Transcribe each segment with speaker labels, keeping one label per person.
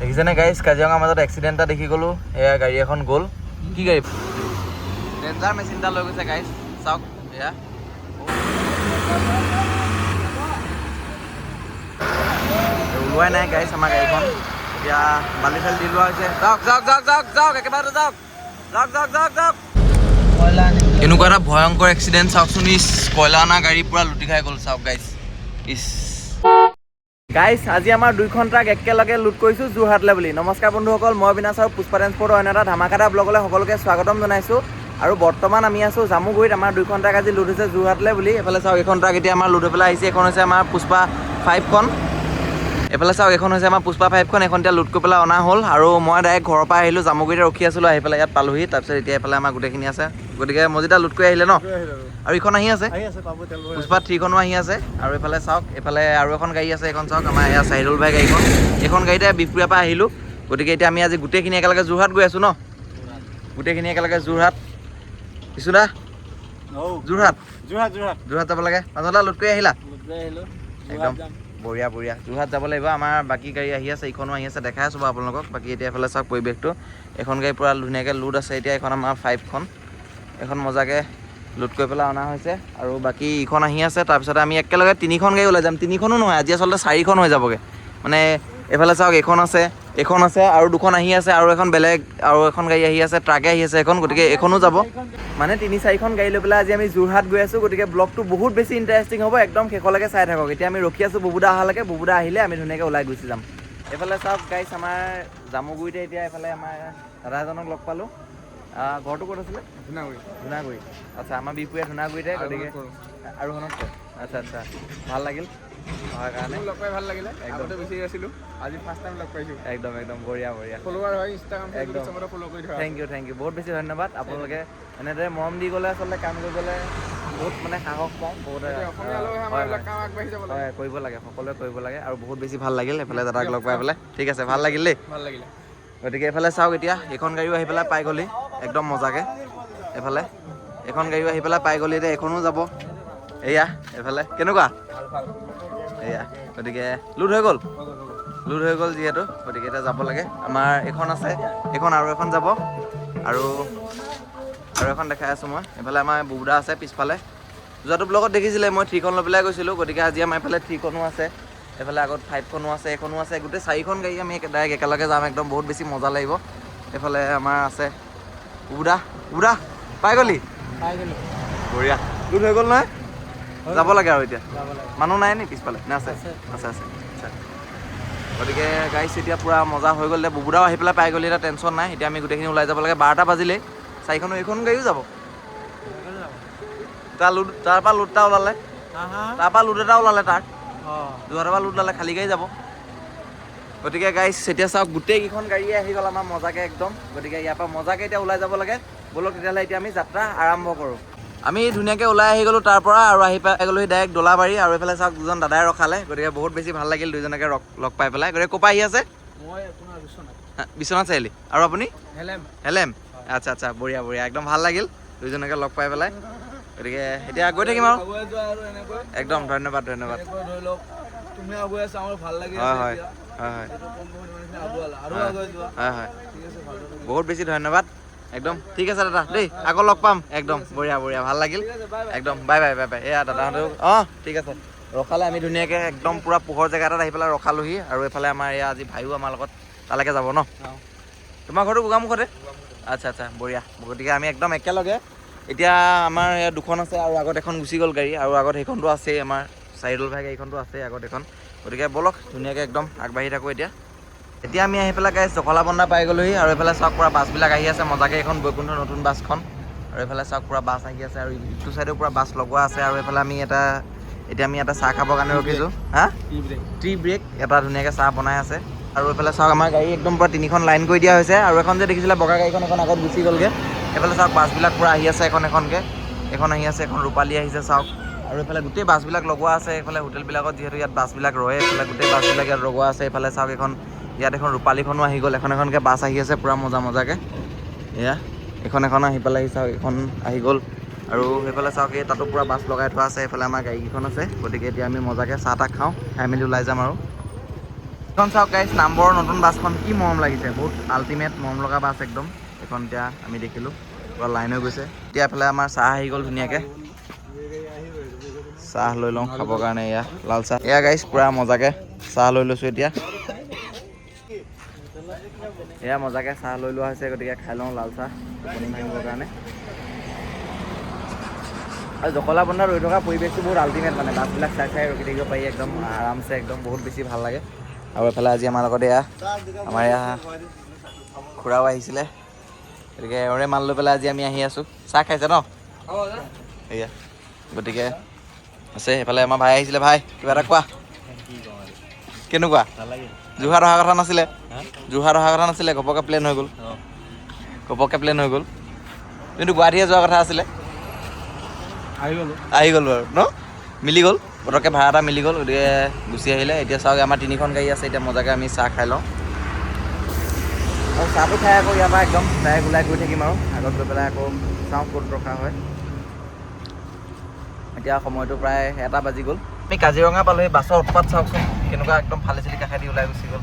Speaker 1: দেখিছেনে গাইজ, কাজিৰঙাৰ মাজত এক্সিডেণ্ট এটা দেখি গ'লো। এয়া গাড়ী এখন গ'ল। কি গাড়ী? ডেঞ্জাৰ মেচিন এটা লৈ গৈছে গাইজ, চাওক। এয়া ওলোৱাই নাই গাইজ আমাৰ গাড়ীখন। এতিয়া বালি চালি দি লোৱা হৈছে। যাওক যাওক যাওক যাওক যাওক, একেবাৰে যাওক যাওক যাওক যাওক যাওক। এনেকুৱা এটা ভয়ংকৰ এক্সিডেণ্ট চাওকচোন। ইছ, কয়লা অনা গাড়ী পূৰা লুটি খাই গ'ল, চাওক গাইজ। ইছ গাইজ, আজি আমাৰ দুইখন ট্ৰাক একেলগে লোড কৰিছোঁ যোৰহাটলৈ বুলি। নমস্কাৰ বন্ধুসকল, মই বিনাশ আৰু পুষ্পা ট্ৰেন্সপৰ্টৰ অন্য এটা ধামাকাদাৰ ব্লগলৈ সকলোকে স্বাগতম জনাইছোঁ। আৰু বৰ্তমান আমি আছোঁ জামুগুৰিত। আমাৰ দুইখন ট্ৰাক আজি লোড হৈছে যোৰহাটলৈ বুলি। এইফালে চাওক, এইখন ট্ৰাক এতিয়া আমাৰ লোড হৈ পেলাই আহিছে। এইখন হৈছে আমাৰ পুষ্পা 5খন। এইফালে চাওক, এইখন হৈছে আমাৰ পুষ্পা 5খন। এইখন এতিয়া লোড কৰি পেলাই অনা হ'ল আৰু মই ডাইৰেক্ট ঘৰৰ পৰা আহিলোঁ। জামুগুৰিতে ৰখি আছিলোঁ, আহি পেলাই ইয়াত পালোহি। তাৰপিছত এতিয়া এইফালে আমাৰ গোটেইখিনি আছে। গতিকে মজিদা লোড কৰি আহিলে ন? আৰু ইখন আহি আছে,
Speaker 2: আহি আছে, পাব তেল ভৰাই।
Speaker 1: পুষ্পা 3খনো আহি আছে। আৰু এইফালে চাওক, এইফালে আৰু এখন গাড়ী আছে। এইখন চাওক, আমাৰ এয়া চাহিদুল ভাই গাড়ীখন। এইখন গাড়ীতে বিহপুৰীয়াৰ পৰা আহিলোঁ। গতিকে এতিয়া আমি আজি গোটেইখিনি একেলগে যোৰহাট গৈ আছোঁ ন? গোটেইখিনি একেলগে যোৰহাট। বিশুদা, যোৰহাট।
Speaker 2: যোৰহাট, যোৰহাট।
Speaker 1: যোৰহাট যাব লাগে। পাঁচলা লোড কৰি আহিলা?
Speaker 2: লোড কৰি আহিলো।
Speaker 1: একদম
Speaker 2: যোৰহাট যাম।
Speaker 1: বঢ়িয়া বঢ়িয়া, যোৰহাট যাব লাগিব। আমাৰ বাকী গাড়ী আহি আছে, ইখনো আহি আছে, দেখাই আছোঁ বাৰু আপোনালোকক। বাকী এতিয়া এইফালে চাওক পৰিৱেশটো। এখন গাড়ী পূৰা ধুনীয়াকৈ লোড আছে এতিয়া। এইখন আমাৰ 5খন, এখন মজাকৈ লোড কৰি পেলাই অনা হৈছে। আৰু বাকী ইখন আহি আছে। তাৰপিছতে আমি একেলগে তিনিখন গাড়ী ওলাই যাম। তিনিখনো নহয়, আজি আচলতে চাৰিখন হৈ যাবগৈ। মানে এইফালে চাওক, এইখন আছে, এইখন আছে আৰু দুখন আহি আছে আৰু এখন বেলেগ আৰু এখন গাড়ী আহি আছে, ট্ৰাকে আহি আছে এখন। গতিকে এইখনো যাব। মানে তিনি চাৰিখন গাড়ী লৈ পেলাই আজি আমি যোৰহাট গৈ আছোঁ। গতিকে ব্লগটো বহুত বেছি ইণ্টাৰেষ্টিং হ'ব, একদম শেষলৈকে চাই থাকক। এতিয়া আমি ৰখি আছোঁ বুবুদা অহালৈকে। বুবুদা আহিলে আমি ধুনীয়াকৈ ওলাই গুচি যাম। এইফালে চাওক গাইছ, আমাৰ জামুগুৰিতে এতিয়া এইফালে আমাৰ দাদা এজনক লগ পালোঁ। ঘৰটো ক'ত আছিলে?
Speaker 2: ধুনাগুৰি।
Speaker 1: ধুনাগুৰি, আচ্ছা। আমাৰ বিহপুৰীয়া ধুনাগুৰিতে। গতিকে আৰোহণত কৰে। আচ্ছা আচ্ছা, ভাল লাগিল অহাৰ কাৰণে।
Speaker 2: লগ পাই ভাল লাগিলে।
Speaker 1: একদম।
Speaker 2: আগতে বেছি আছিলোঁ, আজি ফাৰ্ষ্ট টাইম লগ পাইছোঁ।
Speaker 1: একদম একদম, বঢ়িয়া বঢ়িয়া।
Speaker 2: ফলোৱাৰ হয়, ইনষ্টাগ্ৰাম, ফেচবুক
Speaker 1: একদম।
Speaker 2: চবতে ফ'ল' কৰি থোৱা।
Speaker 1: Thank U, thank U, বহুত বেছি ধন্যবাদ। আপোনালোকে এনেদৰে মৰম দি গ'লে আচলতে কাম কৰিবলৈ বহুত মানে সাহস পাওঁ বহুত।
Speaker 2: আছে। অসমীয়া লৈ আমাৰ
Speaker 1: হয়।
Speaker 2: এইবিলাক কাম আগবাঢ়ি যাব লাগে।
Speaker 1: হয়, কৰিব লাগে, সকলোৱে কৰিব লাগে। আৰু বহুত বেছি ভাল লাগিল এইফালে দাদাক লগ পাই পেলাই। ঠিক আছে, ভাল লাগিল দেই।
Speaker 2: ভাল লাগিলে।
Speaker 1: গতিকে এইফালে চাওক, এতিয়া এইখন গাড়ীও আহি পেলাই পাই গ'লি একদম মজাকে। এইফালে এইখন গাড়ীও আহি পেলাই পাই গ'লি, এতিয়া এইখনো যাব। এয়া এইফালে কেনেকুৱা?
Speaker 2: ভাল ভাল।
Speaker 1: এয়া গতিকে লোড হৈ গ'ল।
Speaker 2: হৈ গ'ল, হৈ গ'ল।
Speaker 1: লোড হৈ গ'ল যিহেতু, গতিকে এতিয়া যাব লাগে। আমাৰ এইখন আছে, এইখন আৰু এখন যাব। আৰু আৰু এখন দেখাই আছোঁ মই। এইফালে আমাৰ বুবুদা আছে পিছফালে। যোৱাটো ব্লগত দেখিছিলে, মই 3খন লৈ পেলাই গৈছিলোঁ। গতিকে আজি আমাৰ এইফালে 3খনো আছে, এইফালে আগত 5খনো আছে, এইখনো আছে। গোটেই চাৰিখন গাড়ী আমি ডাইৰেক্ট একেলগে যাম, একদম বহুত বেছি মজা লাগিব। এইফালে আমাৰ আছে বুবুদা। বুবুদা, পাই গ'লি?
Speaker 2: পাই গ'লো।
Speaker 1: বঢ়িয়া, লোড হৈ গ'ল নহয়? যাব লাগে আৰু এতিয়া।
Speaker 2: যাব লাগে।
Speaker 1: মানুহ নাই নি পিছফালে? নে আছে?
Speaker 2: আছে।
Speaker 1: আছে আছে, আচ্ছা। গতিকে গাইছ, এতিয়া পূৰা মজা হৈ গ'ল। এতিয়া বুবুদাও আহি পেলাই পাই গ'ল, এতিয়া টেনশ্যন নাই। এতিয়া আমি গোটেইখিনি ওলাই যাব লাগে। 12টা বাজিলেই। চাৰিখনো, এইখন গাড়ীও যাব। তাৰ লোড, তাৰ পৰা লোড এটা ওলালে।
Speaker 2: হা হা।
Speaker 1: তাৰ পৰা লোড এটা ওলালে, তাৰ
Speaker 2: অঁ।
Speaker 1: যোৰহাটৰ পৰা লোড ওলালে, খালী গাড়ী যাব। গতিকে গাইছ, এতিয়া চাওক, গোটেইকেইখন গাড়ীয়ে আহি গ'ল আমাৰ মজাকে একদম। গতিকে ইয়াৰ পৰা মজাকে এতিয়া ওলাই যাব লাগে। ব'লক তেতিয়াহ'লে, এতিয়া আমি যাত্ৰা আৰম্ভ কৰোঁ। আমি ধুনীয়াকৈ ওলাই আহি গ'লোঁ তাৰ পৰা আৰু আহি পাই গ'লোহি ডাইৰেক্ট দোলাবাৰী। আৰু এইফালে চাওক, দুজন দাদাই ৰখালে। গতিকে বহুত বেছি ভাল লাগিল দুজনকে লগ পাই পেলাই। গতিকে ক'ৰ পৰা আহি আছে?
Speaker 2: মই আপোনাৰ বিশ্বনাথ।
Speaker 1: হা, বিশ্বনাথ চাৰিআলি। আৰু আপুনি?
Speaker 2: হেলেম।
Speaker 1: হেলেম, আচ্ছা আচ্ছা, বঢ়িয়া বঢ়িয়া, একদম ভাল লাগিল দুজনকে লগ পাই পেলাই। গতিকে এতিয়া গৈ থাকিম আৰু।
Speaker 2: আগুৱাই যোৱা আৰু এনেকৈ।
Speaker 1: একদম, ধন্যবাদ ধন্যবাদ।
Speaker 2: এনেকৈ ধৰি লওক, তুমি আগুৱাই আছা, আমাৰ ভাল লাগি
Speaker 1: হয়।
Speaker 2: আছে।
Speaker 1: হয়।
Speaker 2: এতিয়া
Speaker 1: হয় হয়।
Speaker 2: এইটো কম বহুত ইমানখিনি আগুৱালা আৰু আগুৱাই যোৱা।
Speaker 1: হয় হয়।
Speaker 2: ঠিক আছে, ভালে থাকিবা।
Speaker 1: বহুত বেছি ধন্যবাদ একদম। ঠিক আছে দাদা দেই, আকৌ লগ পাম। একদম বঢ়িয়া বঢ়িয়া, ভাল লাগিল।
Speaker 2: ঠিক আছে, বাই বাই।
Speaker 1: একদম, বাই বাই, বাই বাই। এয়া দাদাহঁতেও অঁ, ঠিক আছে, ৰখালে। আমি ধুনীয়াকৈ একদম পূৰা পোহৰ জেগা এটাত আহি পেলাই ৰখালোহি। আৰু এইফালে আমাৰ এয়া আজি ভাইও আমাৰ লগত তালৈকে যাব ন? তোমাৰ ঘৰটো গোগামুখতে? আচ্ছা আচ্ছা, বঢ়িয়া। গতিকে আমি একদম একেলগে এতিয়া আমাৰ ইয়াত দুখন আছে আৰু আগত এখন গুচি গ'ল গাড়ী। আৰু আগত সেইখনটো আছেই, আমাৰ চাৰিদুল ভাই গাড়ীখনটো আছেই আগত এখন। গতিকে ব'লক, ধুনীয়াকৈ একদম আগবাঢ়ি থাকোঁ এতিয়া। এতিয়া আমি আহি পেলাই গাইজ জখলাবন্ধা পাই গ'লোহি। আৰু এইফালে চাওক, পূৰা বাছবিলাক আহি আছে মজাকৈ। এইখন বৈকুণ্ঠ নতুন বাছখন। আৰু এইফালে চাওক, পূৰা বাছ আহি আছে আৰু ইটো চাইডেও পূৰা বাছ লগোৱা আছে। আৰু এইফালে আমি এটা এতিয়া আমি এটা চাহ খাবৰ কাৰণে ৰখিছোঁ। হা, টি ব্ৰেক এটা, ধুনীয়াকৈ চাহ বনাই আছে। আৰু এইফালে চাওক, আমাৰ গাড়ী একদম পূৰা তিনিখন লাইন কৰি দিয়া হৈছে। আৰু এখন যে দেখিছিলে বগা গাড়ীখন, এখন আগত গুচি গ'লগৈ। এইফালে চাওক, বাছবিলাক পূৰা আহি আছে এখন এখনকৈ। এখন আহি আছে, এখন ৰূপালী আহিছে চাওক। আৰু এইফালে গোটেই বাছবিলাক লগোৱা আছে। এইফালে হোটেলবিলাকত যিহেতু ইয়াত বাছবিলাক ৰয়, এইফালে গোটেই বাছবিলাক ইয়াত লগোৱা আছে। এইফালে চাওক, এখন ইয়াত এখন ৰূপালীখনো আহি গ'ল। এখন এখনকৈ বাছ আহি আছে পূৰা মজা মজাকৈ। এয়া এখন এখন আহি পেলাই চাওক, এখন আহি গ'ল। আৰু সেইফালে চাওক, এই তাতো পূৰা বাছ লগাই থোৱা আছে। এইফালে আমাৰ গাড়ীকেইখন আছে। গতিকে এতিয়া আমি মজাকৈ চাহ তাহ খাওঁ, খাই মেলি ওলাই যাম আৰু। এখন চাওক গাইছ, নাম্বৰৰ নতুন বাছখন কি মৰম লাগিছে, বহুত আল্টিমেট মৰম লগা বাছ একদম। এইখন এতিয়া আমি দেখিলোঁ পূৰা লাইন হৈ গৈছে। এতিয়া এফালে আমাৰ চাহ আহি গ'ল, ধুনীয়াকৈ চাহ লৈ লওঁ খাবৰ কাৰণে। এয়া লাল চাহ। এয়া গাইছ, পূৰা মজাকৈ চাহ লৈ লৈছোঁ এতিয়া। এয়া মজাকৈ চাহ লৈ লোৱা হৈছে, গতিকে খাই লওঁ লাল চাহ টোপনি ভাঙিবৰ কাৰণে। আৰু জখলাবন্ধাত ৰৈ থকা পৰিৱেশটো বহুত আল্টিমেট, মানে বাছবিলাক চাই চাই ৰখি থাকিব পাৰি একদম আৰামছে, একদম বহুত বেছি ভাল লাগে। আৰু এফালে আজি আমাৰ লগত এয়া আমাৰ এয়া খুৰাও আহিছিলে, গতিকে এওঁৰে মাল লৈ পেলাই আজি আমি আহি আছোঁ। চাহ খাইছে ন? এয়া গতিকে আছে। এইফালে আমাৰ ভাই আহিছিলে, ভাই কিবা এটা কোৱা, কেনেকুৱা? যোৰহাট অহা কথা নাছিলে, যোৰহাট অহা কথা নাছিলে, ঘপককৈ প্লেন হৈ গ'ল, ঘপককৈ প্লেন হৈ গ'ল। কিন্তু গুৱাহাটীয়ে যোৱা কথা আছিলে, আহি গ'লো আৰু ন, মিলি গ'ল পটককৈ ভাড়া এটা মিলি গ'ল, গতিকে গুচি আহিলে। এতিয়া চাওক আমাৰ তিনিখন গাড়ী আছে, এতিয়া মজাকৈ আমি চাহ খাই লওঁ। আৰু চাহটো খাই আকৌ ইয়াৰ পৰা একদম ডাইৰেক্ট ওলাই গৈ থাকিম আৰু আগত গৈ পেলাই আকৌ চাওঁ ক'ত ৰখা হয়। এতিয়া সময়টো প্ৰায় 1টা বাজি গ'ল। আমি কাজিৰঙা পালোহি। বাছৰ উৎপাত চাওকচোন কেনেকুৱা, একদম ফালি চালি কাষেদি ওলাই গুচি গ'ল।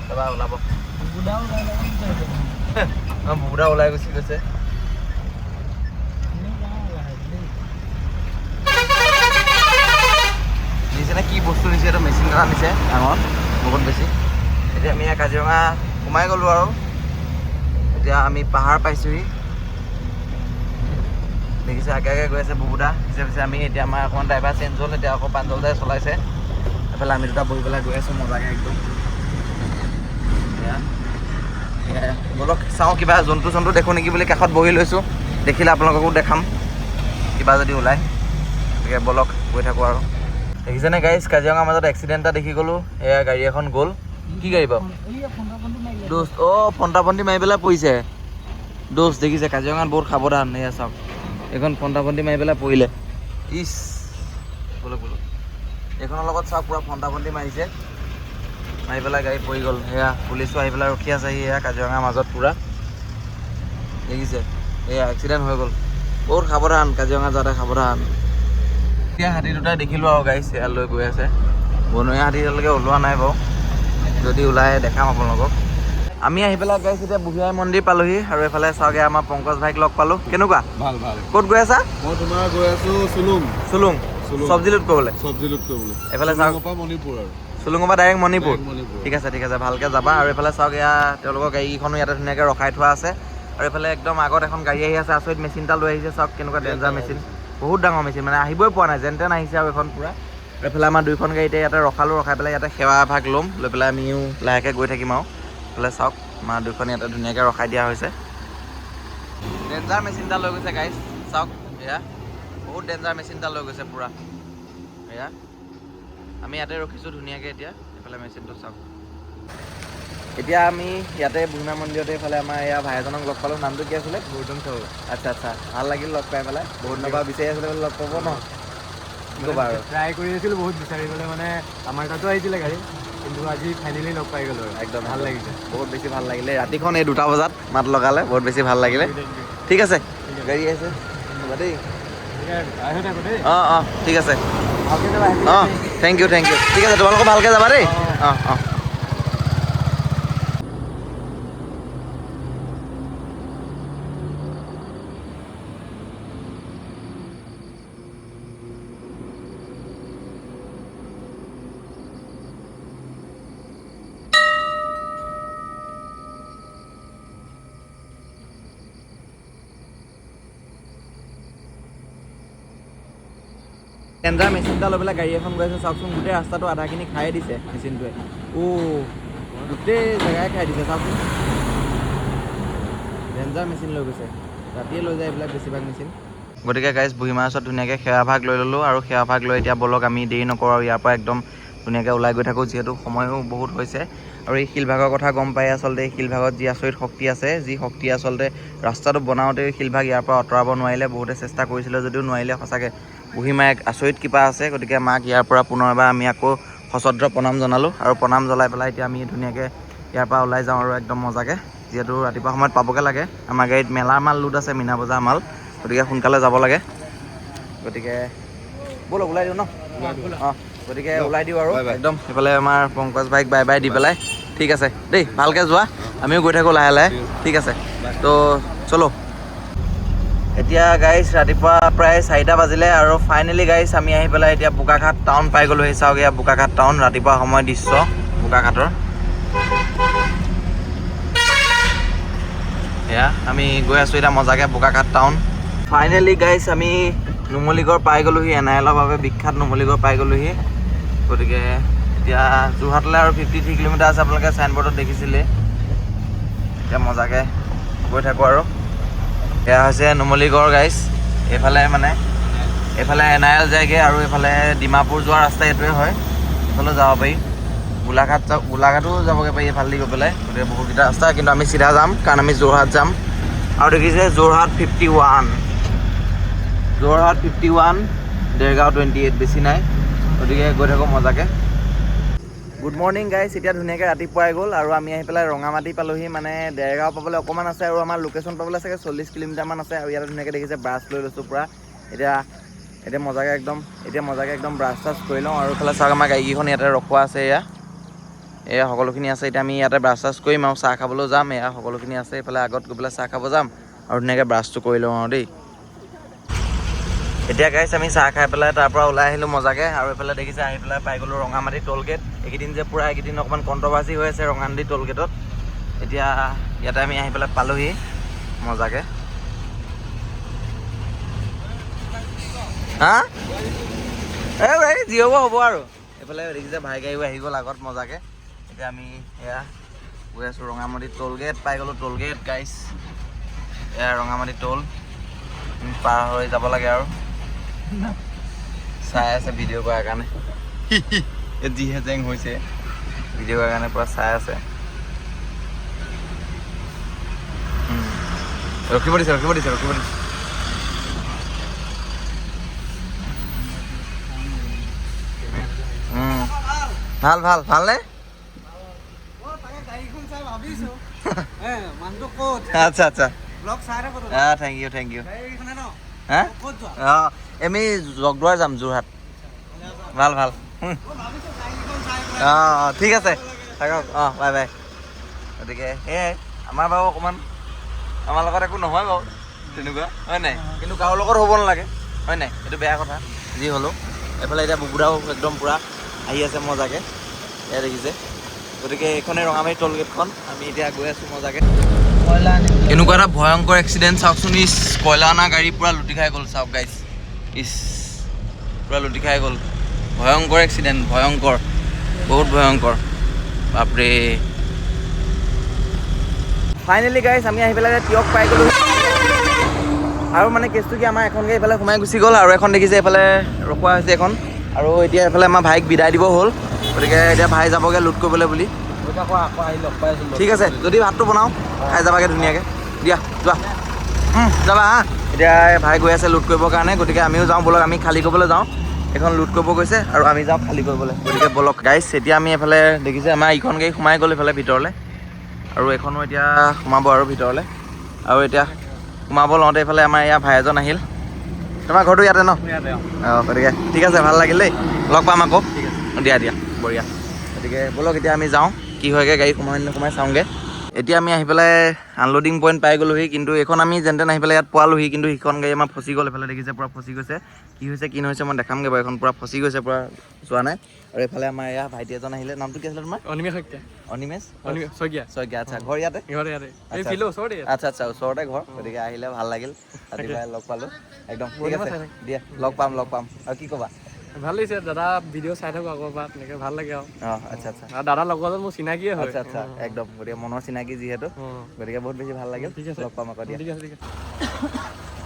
Speaker 1: তাৰপৰা ওলাব বুবুদা ওলাই গুচি গৈছে। নিছেনে কি বস্তু নিছে, এইটো মেচিন এটা নিছে ডাঙৰ বহুত বেছি। এতিয়া আমি কাজিৰঙা সোমাই গ'লোঁ আৰু এতিয়া আমি পাহাৰ পাইছোঁহি। দেখিছে আগে আগে গৈ আছে বুবুদা, পিছে পিছে আমি। এতিয়া আমাৰ অকণমান ড্ৰাইভাৰ চেঞ্জ হ'ল, এতিয়া আকৌ প্ৰাঞ্জল দাই চলাইছে। এফালে আমি দুটা বহি পেলাই গৈ আছোঁ মজাকৈ একদম। ব'লক চাওঁ কিবা জন্তু চন্তু দেখোঁ নেকি বুলি কাষত বহি লৈছোঁ, দেখিলে আপোনালোককো দেখাম কিবা যদি ওলায়। গতিকে ব'লক গৈ থাকোঁ আৰু। দেখিছেনে গাইজ, কাজিৰঙাৰ মাজত এক্সিডেণ্ট এটা দেখি গ'লোঁ। এয়া গাড়ী এখন গ'ল, কি গাড়ী বাৰু দোস্ত? অ' ফণ্টা ফণ্টি মাৰি পেলাই পৰিছে দোস্ত। দেখিছে কাজিৰঙাত বহুত সাৱধান। এয়া চাওক, এইখন ফণ্টা ফণ্টি মাৰি পেলাই পৰিলে। ইছ, ব'লক ব'লক। এইখনৰ লগত চাওক পূৰা ফণ্টা ফণ্টি মাৰিছে, মাৰি পেলাই গাড়ী পৰি গ'ল। সেয়া পুলিচো আহি পেলাই ৰখি আছে। এয়া কাজিৰঙাৰ মাজত পূৰা দেখিছে, এয়া এক্সিডেণ্ট হৈ গ'ল। বহুত সাৱধান কাজিৰঙা যাওঁতে, সাৱধান। এতিয়া হাতী দুটা দেখিলোঁ আৰু গাইজ, এয়া লৈ গৈ আছে। বনৰীয়া হাতী এতিয়ালৈকে ওলোৱা নাই বাৰু, যদি ওলাই দেখাম আপোনালোকক। আমি আহি পেলাই গাইজ এতিয়া বুঢ়ী মন্দিৰ পালোহি। আৰু এইফালে চাওঁগে আমাৰ পংকজ ভাইক লগ পালোঁ। কেনেকুৱা?
Speaker 3: ভাল ভাল।
Speaker 1: ক'ত গৈ আছা?
Speaker 3: মই তোমাৰ গৈ আছো চুলুং।
Speaker 1: চুলুং চব্জি লোড কৰিবলৈ?
Speaker 3: চব্জি লোড কৰিবলৈ।
Speaker 1: এইফালে চাওক
Speaker 3: মণিপুৰ আৰু
Speaker 1: চুলুঙৰ পৰা ডাইৰেক্ট মণিপুৰ।
Speaker 3: মণিপুৰ।
Speaker 1: ঠিক আছে ঠিক আছে, ভালকৈ যাবা। আৰু এইফালে চাওক এয়া তেওঁলোকৰ গাড়ীকেইখনো ইয়াতে ধুনীয়াকৈ ৰখাই থোৱা আছে। আৰু এইফালে একদম আগত এখন গাড়ী আহি আছে, আচৰিত মেচিন এটা লৈ আহিছে। চাওক কেনেকুৱা ডেঞ্জাৰ মেচিন, বহুত ডাঙৰ মেচিন, মানে আহিবই পোৱা নাই, যেন তেন আহিছে আৰু এখন পূৰা। আৰু এইফালে আমাৰ দুইখন গাড়ী এতিয়া ইয়াতে ৰখালোঁ, ৰখাই পেলাই ইয়াতে সেৱা এভাগ ল'ম, লৈ পেলাই আমিও লাহেকৈ গৈ থাকিম আৰু। এইফালে চাওক আমাৰ দুইখন ইয়াতে ধুনীয়াকৈ ৰখাই দিয়া হৈছে। ডেঞ্জাৰ মেচিন এটা লৈ গৈছে গাইজ, চাওক এয়া বহুত ডেঞ্জাৰ মেচিন এটা লৈ গৈছে পূৰা। এয়া আমি ইয়াতে ৰখিছোঁ ধুনীয়াকৈ। এতিয়া এইফালে মেচিনটো চাওক। এতিয়া আমি ইয়াতে বুঢ়ীমা মন্দিৰতে এইফালে আমাৰ এয়া ভাই এজনক লগ পালোঁ। নামটো কি আছিলে?
Speaker 2: গৌতম চাহু।
Speaker 1: আচ্ছা আচ্ছা, ভাল লাগিল লগ পাই পেলাই। বহুত দিনৰ পৰা বিচাৰি আছিলে লগ পাব ন, কি ক'বা আৰু।
Speaker 2: ট্ৰাই কৰি আছিলোঁ বহুত বিচাৰিবলৈ, মানে আমাৰ তাতো আহিছিলে গাড়ী, কিন্তু আজি ফাইনেলি লগ পাই গ'লোঁ আৰু
Speaker 1: একদম
Speaker 2: ভাল লাগিছে,
Speaker 1: বহুত বেছি ভাল লাগিলে। ৰাতিখন এই 2টা বজাত মাত লগালে, বহুত বেছি ভাল লাগিলে। ঠিক আছে, গাড়ী আহিছে, ধন্যবাদ দেই। অঁ অঁ ঠিক আছে, অঁ thank U thank U. ঠিক আছে, তোমালোকো ভালকৈ যাবা দেই। অঁ অঁ। ডেঞ্জাৰ মেচিন এটা লৈ পেলাই গাড়ী এখন গৈ আছে। চাওকচোন গোটেই ৰাস্তাটো আধাখিনি খায়ে দিছে মেচিনটোৱে। অ' গোটেই জেগাই খাই দিছে, চাওকচোন। ডেঞ্জাৰ মেচিন লৈ গৈছে, ৰাতিয়ে লৈ যায় এইবিলাক বেছিভাগ মেচিন। গতিকে গাইজ বুঢ়ীমাৰ ওচৰত ধুনীয়াকৈ সেৱা ভাগ লৈ ল'লোঁ। আৰু সেৱা ভাগ লৈ এতিয়া ব'লক আমি দেৰি নকৰোঁ আৰু ইয়াৰ পৰা একদম ধুনীয়াকৈ ওলাই গৈ থাকোঁ, যিহেতু সময়ো বহুত হৈছে। আৰু এই শিলভাগৰ কথা গম পাই আচলতে এই শিলভাগত যি আচৰিত শক্তি আছে, যি শক্তি আচলতে ৰাস্তাটো বনাওঁতে শিলভাগ ইয়াৰ পৰা আঁতৰাব নোৱাৰিলে, বহুতে চেষ্টা কৰিছিলে যদিও নোৱাৰিলে। সঁচাকৈ বুঢ়ীমাৰ এক আচৰিত কৃপা আছে। গতিকে মাক ইয়াৰ পৰা পুনৰ এবাৰ আমি আকৌ সশ্ৰদ্ধ প্ৰণাম জনালোঁ। আৰু প্ৰণাম জ্বলাই পেলাই এতিয়া আমি ধুনীয়াকৈ ইয়াৰ পৰা ওলাই যাওঁ আৰু একদম মজাকৈ, যিহেতু ৰাতিপুৱা সময়ত পাবগৈ লাগে। আমাৰ গাড়ীত মেলাৰ মাল লোড আছে, মীনা বজাৰ মাল, গতিকে সোনকালে যাব লাগে। গতিকে ব'লক ওলাই দিওঁ ন। অঁ গতিকে ওলাই দিওঁ আৰু
Speaker 3: Bye bye.
Speaker 1: একদম এইফালে আমাৰ পংকজ ভাইক বাই বাই the পেলাই। ঠিক আছে দেই, ভালকৈ যোৱা, আমিও গৈ থাকোঁ লাহে লাহে। ঠিক আছে, তো চলো। এতিয়া গাইছ ৰাতিপুৱা প্ৰায় 4টা বাজিলে আৰু ফাইনেলি গাইছ আমি আহি পেলাই এতিয়া বোকাখাট টাউন পাই গ'লোহি। চাওক এয়া বোকাখাট টাউন, ৰাতিপুৱা সময় দৃশ্য বোকাখাটৰ। এয়া আমি গৈ আছোঁ এতিয়া মজাকৈ বোকাখাট টাউন। ফাইনেলি গাইছ আমি নুমলীগড় পাই গ'লোহি, এন আই এলৰ বাবে বিখ্যাত নুমলীগড় পাই গ'লোহি। গতিকে এতিয়া যোৰহাটলৈ আৰু 53 কিলোমিটাৰ আছে, আপোনালোকে চাইনবৰ্ডত দেখিছিলে। এতিয়া মজাকৈ গৈ থাকোঁ আৰু। এয়া হৈছে নুমলীগড় গাইছ, এইফালে মানে এইফালে এন I L যায়গৈ আৰু এইফালে ডিমাপুৰ যোৱা ৰাস্তা এইটোৱে হয়, এইফালেও যাব পাৰি। গোলাঘাট গোলাঘাটো যাবগৈ পাৰি এইফালেদি গৈ পেলাই। গতিকে বহুতকেইটা ৰাস্তা, কিন্তু আমি চিধা যাম কাৰণ আমি যোৰহাট যাম। আৰু দেখিছে যোৰহাট 51, যোৰহাট 51, দেৰগাঁও 28, বেছি নাই। গতিকে গৈ থাকোঁ মজাকৈ। গুড মৰ্ণিং গাইছ, এতিয়া ধুনীয়াকৈ ৰাতিপুৱাই গ'ল আৰু আমি আহি পেলাই ৰঙামাটি পালোহি। মানে দেৰগাঁও পাবলৈ অকণমান আছে আৰু আমাৰ লোকেশ্যন পাবলৈ চাগে 40 কিলোমিটাৰমান আছে। আৰু ইয়াতে ধুনীয়াকৈ দেখিছে ব্ৰাছ লৈ লৈছোঁ পূৰা। এতিয়া এতিয়া মজাকৈ একদম, এতিয়া মজাকৈ একদম ব্ৰাছ চাছ কৰি লওঁ। আৰু এইফালে চাওক আমাৰ গাড়ীকেইখন ইয়াতে ৰখোৱা আছে, এয়া এয়া সকলোখিনি আছে। এতিয়া আমি ইয়াতে ব্ৰাছ চাছ কৰিম আৰু চাহ খাবলৈও যাম। এয়া সকলোখিনি আছে, এইফালে আগত গৈ পেলাই চাহ খাব যাম আৰু ধুনীয়াকৈ ব্ৰাছটো কৰি লওঁ আৰু দেই। এতিয়া গাইছ আমি চাহ খাই পেলাই তাৰ পৰা ওলাই আহিলোঁ মজাকৈ। আৰু এইফালে দেখিছে আহি পেলাই পাই গ'লোঁ ৰঙামাটি টোল গেট। এইকেইদিন যে পূৰা এইকেইদিন অকণমান কণ্ট্ৰভাৰ্চি হৈ আছে ৰঙানদী টোল গেটত। এতিয়া ইয়াতে আমি আহি পেলাই পালোহি মজাকৈ। হা এই যি হ'ব হ'ব আৰু। এইফালে দেখিছে ভাই গাড়ীও আহি গ'ল আগত মজাকৈ। এতিয়া আমি এয়া গৈ আছোঁ ৰঙামাটি টোল গেট পাই গ'লোঁ। টোল গেট গাইছ, এয়া ৰঙামাটি টোল পাৰ হৈ যাব লাগে আৰু। চাই আছে ভিডিঅ' কৰাৰ কাৰণে, যিহে জেং হৈছে ভিডিঅ' কৰাৰ কাৰণে পূৰা চাই আছে। ৰখিব দিছে, ৰখিব দিছে, ৰখিব দিছে। ভাল ভাল ভালনে? আচ্ছা আচ্ছা, thank U thank U. হা অঁ, আমি জগদুৱাৰ যাম, যোৰহাট। ভাল ভাল, অঁ অঁ ঠিক আছে, থাকক। অঁ বাই বাই। গতিকে সেয়াই আমাৰ বাৰু অকণমান আমাৰ লগত একো নহয় বাৰু তেনেকুৱা, হয় নাই? কিন্তু কাৰো লগত হ'ব নালাগে, হয় নাই? এইটো বেয়া কথা। যি হ'লেও এইফালে এতিয়া বুবুদাও একদম পূৰা আহি আছে মজাকৈ, এয়া দেখিছে। গতিকে এইখনে ৰঙামাটি টোল গেটখন, আমি এতিয়া গৈ আছোঁ মজাকৈ। এনেকুৱা এটা ভয়ংকৰ এক্সিডেণ্ট চাওকচোন। ইছ, কয়লা অনা গাড়ী পূৰা লুটি খাই গ'ল। চাওক গাইছ, ইছ পূৰা লুটি খাই গ'ল। ভয়ংকৰ এক্সিডেণ্ট, ভয়ংকৰ, বহুত ভয়ংকৰ, বাপৰে। ফাইনেলি গাইছ আমি আহি পেলাই তিয়ক পাই গ'লোঁ। আৰু মানে কেছটো কি, আমাৰ এখন গাড়ী এইফালে সোমাই গুচি গ'ল আৰু এখন দেখিছে এইফালে ৰখোৱা হৈছে এখন। আৰু এতিয়া এইফালে আমাৰ ভাইক বিদায় দিব হ'ল, গতিকে এতিয়া ভাই যাবগৈ লোড কৰিবলৈ বুলি। ঠিক আছে, যদি ভাতটো বনাওঁ খাই যাবাগৈ ধুনীয়াকৈ। দিয়া যোৱা, যাবা। হা, এতিয়া ভাই গৈ আছে লোড কৰিবৰ কাৰণে, গতিকে আমিও যাওঁ ব'লক। আমি খালী কৰিবলৈ যাওঁ, এখন লোড কৰিব গৈছে আৰু আমি যাওঁ খালী কৰিবলৈ। গতিকে ব'লক গাইছ। এতিয়া আমি এইফালে দেখিছে আমাৰ ইখন গাড়ী সোমাই গ'ল এইফালে ভিতৰলৈ, আৰু এইখনো এতিয়া সোমাব আৰু ভিতৰলৈ। আৰু এতিয়া সোমাব লওঁতে এইফালে আমাৰ ইয়াৰ ভাই এজন আহিল। তোমাৰ ঘৰটো ইয়াতে ন? অঁ, গতিকে ঠিক আছে, ভাল লাগিল দেই, লগ পাম আকৌ। দিয়া দিয়া, বঢ়িয়া। গতিকে ব'লক এতিয়া আমি যাওঁ, কি হয়গৈ গাড়ী সোমাই নোসোমাই চাওঁগৈ। এতিয়া আমি আহি পেলাই আনলোডিং পইণ্ট পাই গ'লোহি, কিন্তু এইখন আমি যেন তেন আহি পেলাই ইয়াত পোৱালোহি, কিন্তু সিখন গাড়ী আমাৰ ফচি গ'ল। এইফালে দেখিছে পূৰা ফচি গৈছে। কি হৈছে কি নহৈছে মই দেখামগৈ বাৰু। এইখন পূৰা ফচি গৈছে, পূৰা যোৱা নাই। আৰু এইফালে আমাৰ এয়া ভাইটি এজন আহিলে। নামটো কি আছিলে তোমাৰ?
Speaker 2: অনিমেষ শইকীয়া।
Speaker 1: অনিমেষ
Speaker 2: শইকীয়া।
Speaker 1: শইকীয়া, আচ্ছা। ঘৰ ইয়াতে? আচ্ছা আচ্ছা, ওচৰতে ঘৰ। গতিকে আহিলে ভাল লাগিল, ৰাতিপুৱাই লগ পালোঁ একদম। ঠিক আছে দিয়া, লগ পাম লগ পাম। আৰু কি ক'বা?
Speaker 2: ভাল লাগিছে দাদা, ভিডিঅ' চাই থাকোঁ আগৰ পৰা, তেনেকৈ ভাল লাগে আৰু।
Speaker 1: অঁ আচ্ছা আচ্ছা,
Speaker 2: দাদা লগৰজন মোৰ চিনাকিয়ে হয়।
Speaker 1: আচ্ছা আচ্ছা, একদম। গতিকে মনৰ চিনাকি যিহেতু, গতিকে বহুত বেছি ভাল লাগিল।
Speaker 2: ঠিক আছে,
Speaker 1: লগ পাম আকৌ। দিয়া।
Speaker 2: ঠিক আছে, ঠিক আছে।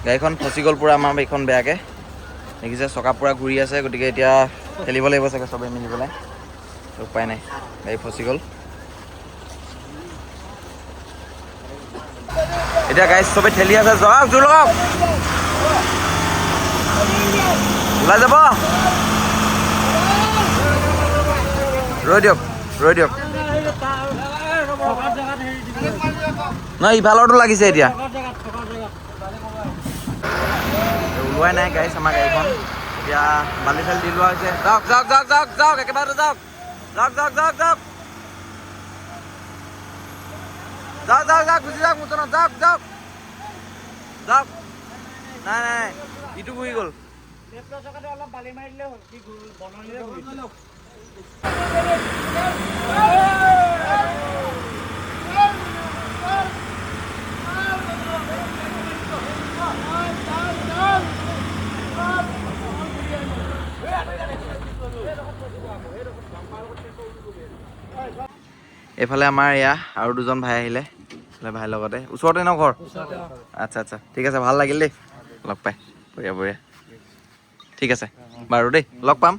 Speaker 1: গাড়ীখন ফচি গ'ল পূৰা আমাৰ এইখন বেয়াকৈ দেখিছে, চকা পূৰা ঘূৰি আছে। গতিকে এতিয়া খেলিব লাগিব চাগে চবেই মিলি পেলাই, উপায় নাই, গাড়ী ফচি গ'ল। এতিয়া গাড়ী চবে ঠেলি আছে, যাওক জোৰ লগাওক, ওলাই যাব। ৰৈ দিয়ক, ৰৈ দিয়ক। নহয় ইফালৰটো লাগিছে এতিয়া, ওলোৱাই নাই গাড়ী আমাৰ গাড়ীখন। এতিয়া বালি চালি দি লোৱা হৈছে। যাওক যাওক যাওক যাওক যাওক, একেবাৰে যাওক যাওক যাওক যাওক যাওক যাওক যাওক যাওক, গুচি যাওক মোচনত, যাওক যাওক যাওক। নাই নাই নাই, ইটো ঘূৰি গ'ল। এইফালে আমাৰ এয়া আৰু দুজন ভাই আহিলে, এইফালে ভাইৰ লগতে। ওচৰতে ন ঘৰ? আচ্ছা আচ্ছা, ঠিক আছে, ভাল লাগিল দেই লগ পাই। বঢ়িয়া বঢ়িয়া, ঠিক আছে বাৰু দেই, লগ পাম।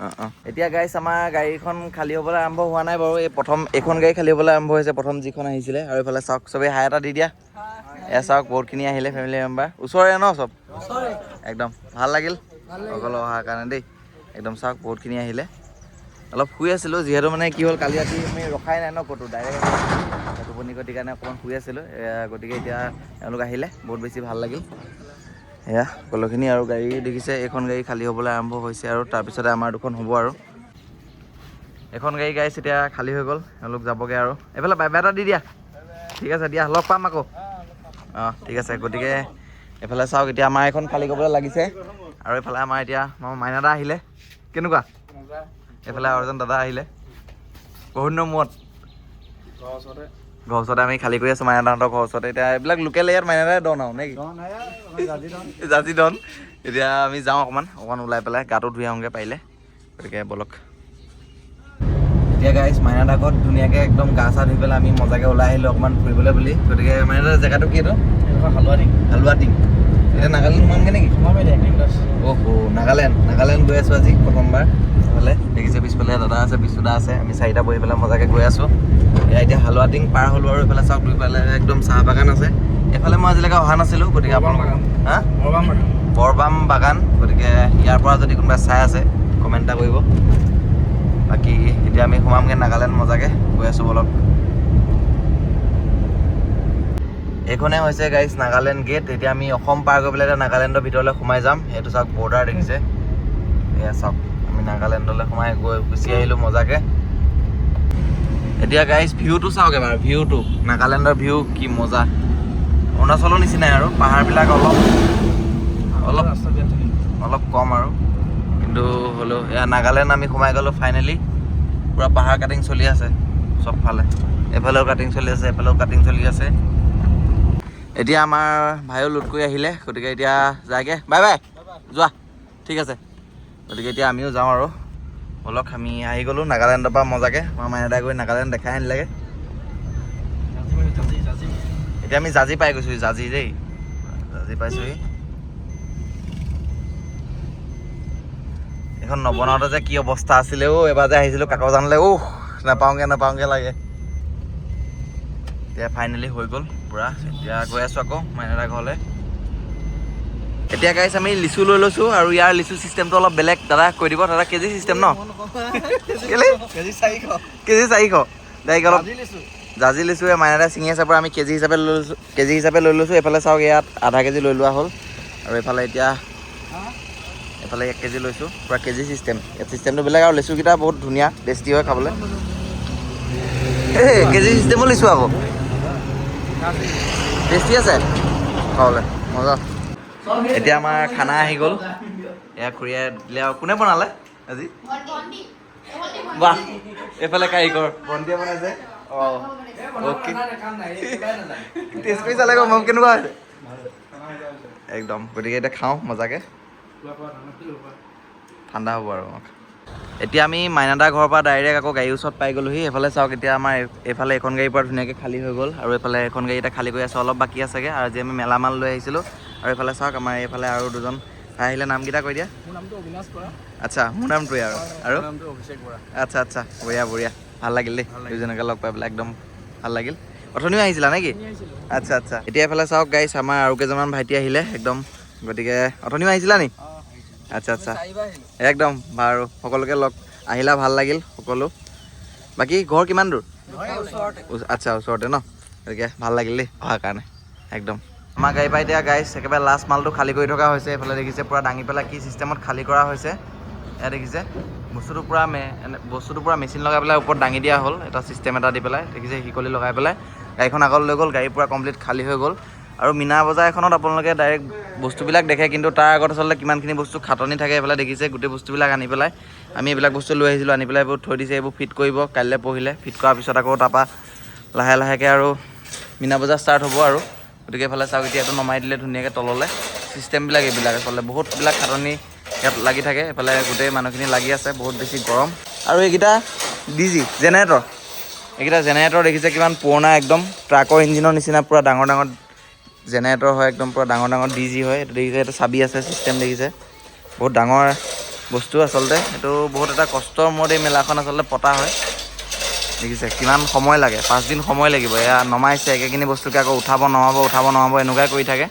Speaker 1: অঁ অঁ। এতিয়া গাইছ আমাৰ গাড়ীখন খালী হ'বলৈ আৰম্ভ হোৱা নাই বাৰু। এই প্ৰথম এইখন গাড়ী খালী হ'বলৈ আৰম্ভ হৈছে, প্ৰথম যিখন আহিছিলে। আৰু এইফালে চাওক, চবেই হাই এটা দি দিয়া। এয়া চাওক, বহুতখিনি আহিলে ফেমিলি মেম্বাৰ। ওচৰৰে ন চব? একদম ভাল লাগিল সকলো অহাৰ কাৰণে দেই। একদম চাওক, বহুতখিনি আহিলে। অলপ শুই আছিলোঁ, যিহেতু মানে কি হ'ল, কালি ৰাতি আমি ৰখাই নাই ন ক'তো, ডাইৰেক্ট টোপনি ক্ষতিৰ কাৰণে অকণমান শুই আছিলোঁ। গতিকে এতিয়া এওঁলোক আহিলে, বহুত বেছি ভাল লাগিল। এয়া সকলোখিনি আৰু গাড়ী দেখিছে, এইখন গাড়ী খালী হ'বলৈ আৰম্ভ হৈছে আৰু তাৰপিছতে আমাৰ দুখন হ'ব। আৰু এখন গাড়ী গাইছ এতিয়া খালী হৈ গ'ল, এওঁলোক যাবগৈ। আৰু এইফালে বাই বাই এটা দি দিয়া। ঠিক আছে দিয়া, লগ পাম আকৌ। অঁ ঠিক আছে। গতিকে এইফালে চাওক, এতিয়া আমাৰ এইখন খালী কৰিবলৈ লাগিছে। আৰু এইফালে আমাৰ এতিয়া আমাৰ মাইনা দা আহিলে, কেনেকুৱা? এইফালে আৰু এজন দাদা আহিলে বহুত দিনৰ মূৰত। ঘৰ ওচৰতে আমি খালী কৰি আছোঁ, মাইনা দাহঁতৰ ঘৰ ওচৰতে। এতিয়া এইবিলাক লোকেল এৰিয়াত মাইনা দাই ডন আৰু নেকি? জাজি ডন। এতিয়া আমি যাওঁ অকণমান অকণমান ওলাই পেলাই গাটো ধুই আহোঁগৈ পাৰিলে। গতিকে ব'লক। এতিয়া গাইছ মাইনা দা ঘৰত ধুনীয়াকৈ একদম গা চা ধুই পেলাই আমি মজাকৈ ওলাই আহিলোঁ অকণমান ফুৰিবলৈ বুলি। গতিকে মাইনা দা, জেগাটো কি এইটো?
Speaker 2: হালোৱাটিং।
Speaker 1: হালোৱাটিং। এতিয়া নাগালেণ্ড সোমামগৈ নেকি? অহ, নাগালেণ্ড, নাগালেণ্ড গৈ আছোঁ আজি প্ৰথমবাৰ। এইফালে দেখিছে পিছফালে দাদা আছে, বিচুদা আছে, আমি চাৰিটা বহি পেলাই মজাকৈ গৈ আছোঁ। এয়া এতিয়া হালোৱাটিং পাৰ হ'লোঁ। আৰু এইফালে চাওক, দুইফালে একদম চাহ বাগান আছে। এইফালে মই আজিলৈকে অহা নাছিলোঁ, গতিকে আপোনালোক হা বৰবাম বাগান। গতিকে ইয়াৰ পৰা যদি কোনোবাই চাই আছে কমেণ্ট এটা কৰিব। বাকী এতিয়া আমি সোমামগৈ নাগালেণ্ড, মজাকৈ গৈ আছোঁ বলক। এইখনে হৈছে গাইছ নাগালেণ্ড গেট। এতিয়া আমি অসম পাৰ কৰি পেলাই এতিয়া নাগালেণ্ডৰ ভিতৰলৈ সোমাই যাম। সেইটো চাওক বৰ্ডাৰ দেখিছে, এয়া চাওক, আমি নাগালেণ্ডলৈ সোমাই গৈ গুচি আহিলোঁ মজাকৈ। এতিয়া গাইছ ভিউটো চাওক এবাৰ, ভিউটো নাগালেণ্ডৰ ভিউ কি মজা। অৰুণাচলৰ নিচিনাই আৰু, পাহাৰবিলাক অলপ অলপ অলপ কম আৰু, কিন্তু হ'লেও এয়া নাগালেণ্ড আমি সোমাই গ'লোঁ ফাইনেলি। পূৰা পাহাৰ কাটিং চলি আছে চবফালে, এইফালেও কাটিং চলি আছে, এইফালেও কাটিং চলি আছে। এতিয়া আমাৰ ভাইও লোড কৰি আহিলে, গতিকে এতিয়া যায়গৈ। বাই বাই, যোৱা, ঠিক আছে। গতিকে এতিয়া আমিও যাওঁ আৰু ব'লক। আমি আহি গ'লোঁ নাগালেণ্ডৰ পৰা মজাকৈ। আমাৰ মাইনা দাই গৈ নাগালেণ্ড দেখাই আনিলেগৈ। এতিয়া আমি জাজি পাই গৈছোঁ, জাজি দেই, জাজি পাইছোঁহি। এইখন নবনাওঁতে যে কি অৱস্থা আছিলে অ', এবাৰ যে আহিছিলোঁ কাকজানলৈ, উহ নাপাওঁগৈ নাপাওঁগৈ লাগে। এতিয়া ফাইনেলি হৈ গ'ল পূৰা। এতিয়া গৈ আছোঁ আকৌ মাইনা দাৰ ঘৰলৈ। এতিয়া গাইছ আমি লিচু লৈ লৈছোঁ। আৰু ইয়াৰ লিচু চিষ্টেমটো অলপ বেলেগ, দাদা কৈ দিব। দাদা কেজি চিষ্টেম ন? কেজি 400। ডাইৰেক্ট অলপ জাজি লিচু মাইনা দাই ছিঙি আছে পৰা, আমি কেজি হিচাপে লৈ লৈছোঁ, কেজি হিচাপে লৈ লৈছোঁ। এইফালে চাওক, ইয়াত আধা কেজি লৈ লোৱা হ'ল। আৰু এইফালে এতিয়া এইফালে 1 কেজি লৈছোঁ, পূৰা কেজি চিষ্টেম। ইয়াত চিষ্টেমটো বেলেগ। আৰু লিচুকেইটা বহুত ধুনীয়া, টেষ্টি হয় খাবলৈ। এই কেজি চিষ্টেমো লিচু আকৌ টেষ্টি আছে খাবলৈ, মজা। এতিয়া আমাৰ খানা আহি গ'ল। এয়া খুৰীয়ে দিলে। আৰু কোনে বনালে আজি? বাহ, এইফালে কাৰিকৰ ভণ্টিয়ে বনাইছে। অঁ অ'কে, টেষ্ট কৰি চালে গম পাম কেনেকুৱা হৈছে একদম। গতিকে এতিয়া খাওঁ মজাকৈ, ঠাণ্ডা হ'ব আৰু। এতিয়া আমি মাইনা দাৰ ঘৰৰ পৰা ডাইৰেক্ট আকৌ গাড়ীৰ ওচৰত পাই গ'লোহি। এইফালে চাওক, এতিয়া আমাৰ এইফালে এখন গাড়ীৰ পৰা ধুনীয়াকৈ খালী হৈ গ'ল। আৰু এইফালে এখন গাড়ী এতিয়া খালী কৰি আছে, অলপ বাকী আছেগৈ। আৰু আজি আমি মেলা মাল লৈ আহিছিলোঁ। আৰু এইফালে চাওক, আমাৰ এইফালে আৰু দুজন ভাই আহিলে। নামকেইটা কৈ দিয়া।
Speaker 2: মোৰ নামটো অবিনাশ বৰা।
Speaker 1: আচ্ছা, মোৰ নামটোৱে আৰু আৰু
Speaker 2: নামটো অভিষেক বৰা।
Speaker 1: আচ্ছা আচ্ছা, বঢ়িয়া বঢ়িয়া, ভাল লাগিল দেই দুজনকে লগ পাই পেলাই, একদম ভাল লাগিল। অথনিও আহিছিলা নেকি? আচ্ছা আচ্ছা। এতিয়া এইফালে চাওক গাইছ, আমাৰ আৰু কেইজনমান ভাইটি আহিলে একদম। গতিকে অথনিও আহিছিলা নি? আচ্ছা আচ্ছা, একদম বাৰু, সকলোকে লগ আহিলা, ভাল লাগিল সকলো। বাকী ঘৰ কিমান দূৰ? আচ্ছা, ওচৰতে ন? গতিকে ভাল লাগিল দেই অহাৰ কাৰণে একদম। আমাৰ গাড়ীৰ পৰা এতিয়া গাইছ একেবাৰে লাষ্ট মালটো খালী কৰি থকা হৈছে। এইফালে দেখিছে, পূৰা দাঙি পেলাই কি চিষ্টেমত খালী কৰা হৈছে এয়া দেখিছে। বস্তুটো পূৰা মেচিন লগাই পেলাই ওপৰত দাঙি দিয়া হ'ল, এটা চিষ্টেম এটা দি পেলাই। দেখিছে, শিকলি লগাই পেলাই গাড়ীখন আগলৈ লৈ গ'ল। গাড়ী পূৰা কমপ্লিট খালী হৈ গ'ল। আৰু মীনা বজাৰ এখনত আপোনালোকে ডাইৰেক্ট বস্তুবিলাক দেখে, কিন্তু তাৰ আগত আচলতে কিমানখিনি বস্তু খাটনি থাকে। এইফালে দেখিছে, গোটেই বস্তুবিলাক আনি পেলাই আমি এইবিলাক বস্তু লৈ আহিছিলোঁ। আনি পেলাই এইবোৰ থৈ দিছে। এইবোৰ ফিট কৰিব কাইলৈ পৰহিলে। ফিট কৰাৰ পিছত আকৌ তাৰপৰা লাহে লাহেকৈ আৰু মীনা বজাৰ ষ্টাৰ্ট হ'ব আৰু। গতিকে এইফালে চাওক, এতিয়া এইটো নমাই দিলে ধুনীয়াকৈ তললৈ। চিষ্টেমবিলাক এইবিলাক আচলতে বহুতবিলাক খাটনি ইয়াত লাগি থাকে। এইফালে গোটেই মানুহখিনি লাগি আছে, বহুত বেছি গৰম। আৰু এইকেইটা ডিজি জেনেৰেটৰ, এইকেইটা জেনেৰেটৰ দেখিছে কিমান পুৰণা, একদম ট্ৰাকৰ ইঞ্জিনৰ নিচিনা পূৰা ডাঙৰ ডাঙৰ জেনেৰেটৰ হয়, একদম পূৰা ডাঙৰ ডাঙৰ ডিজি হয়। এইটো দেখিছে, এইটো চাবি আছে, চিষ্টেম দেখিছে, বহুত ডাঙৰ বস্তু আচলতে। এইটো বহুত এটা কষ্টৰ মূৰত এই মেলাখন আচলতে পতা হয়। দেখিছে কিমান সময় লাগে, 5 দিন সময় লাগিব। এয়া নমাইছে একেখিনি বস্তুকে আকৌ উঠাব নমাব, উঠাব নমাব, এনেকুৱাই কৰি থাকে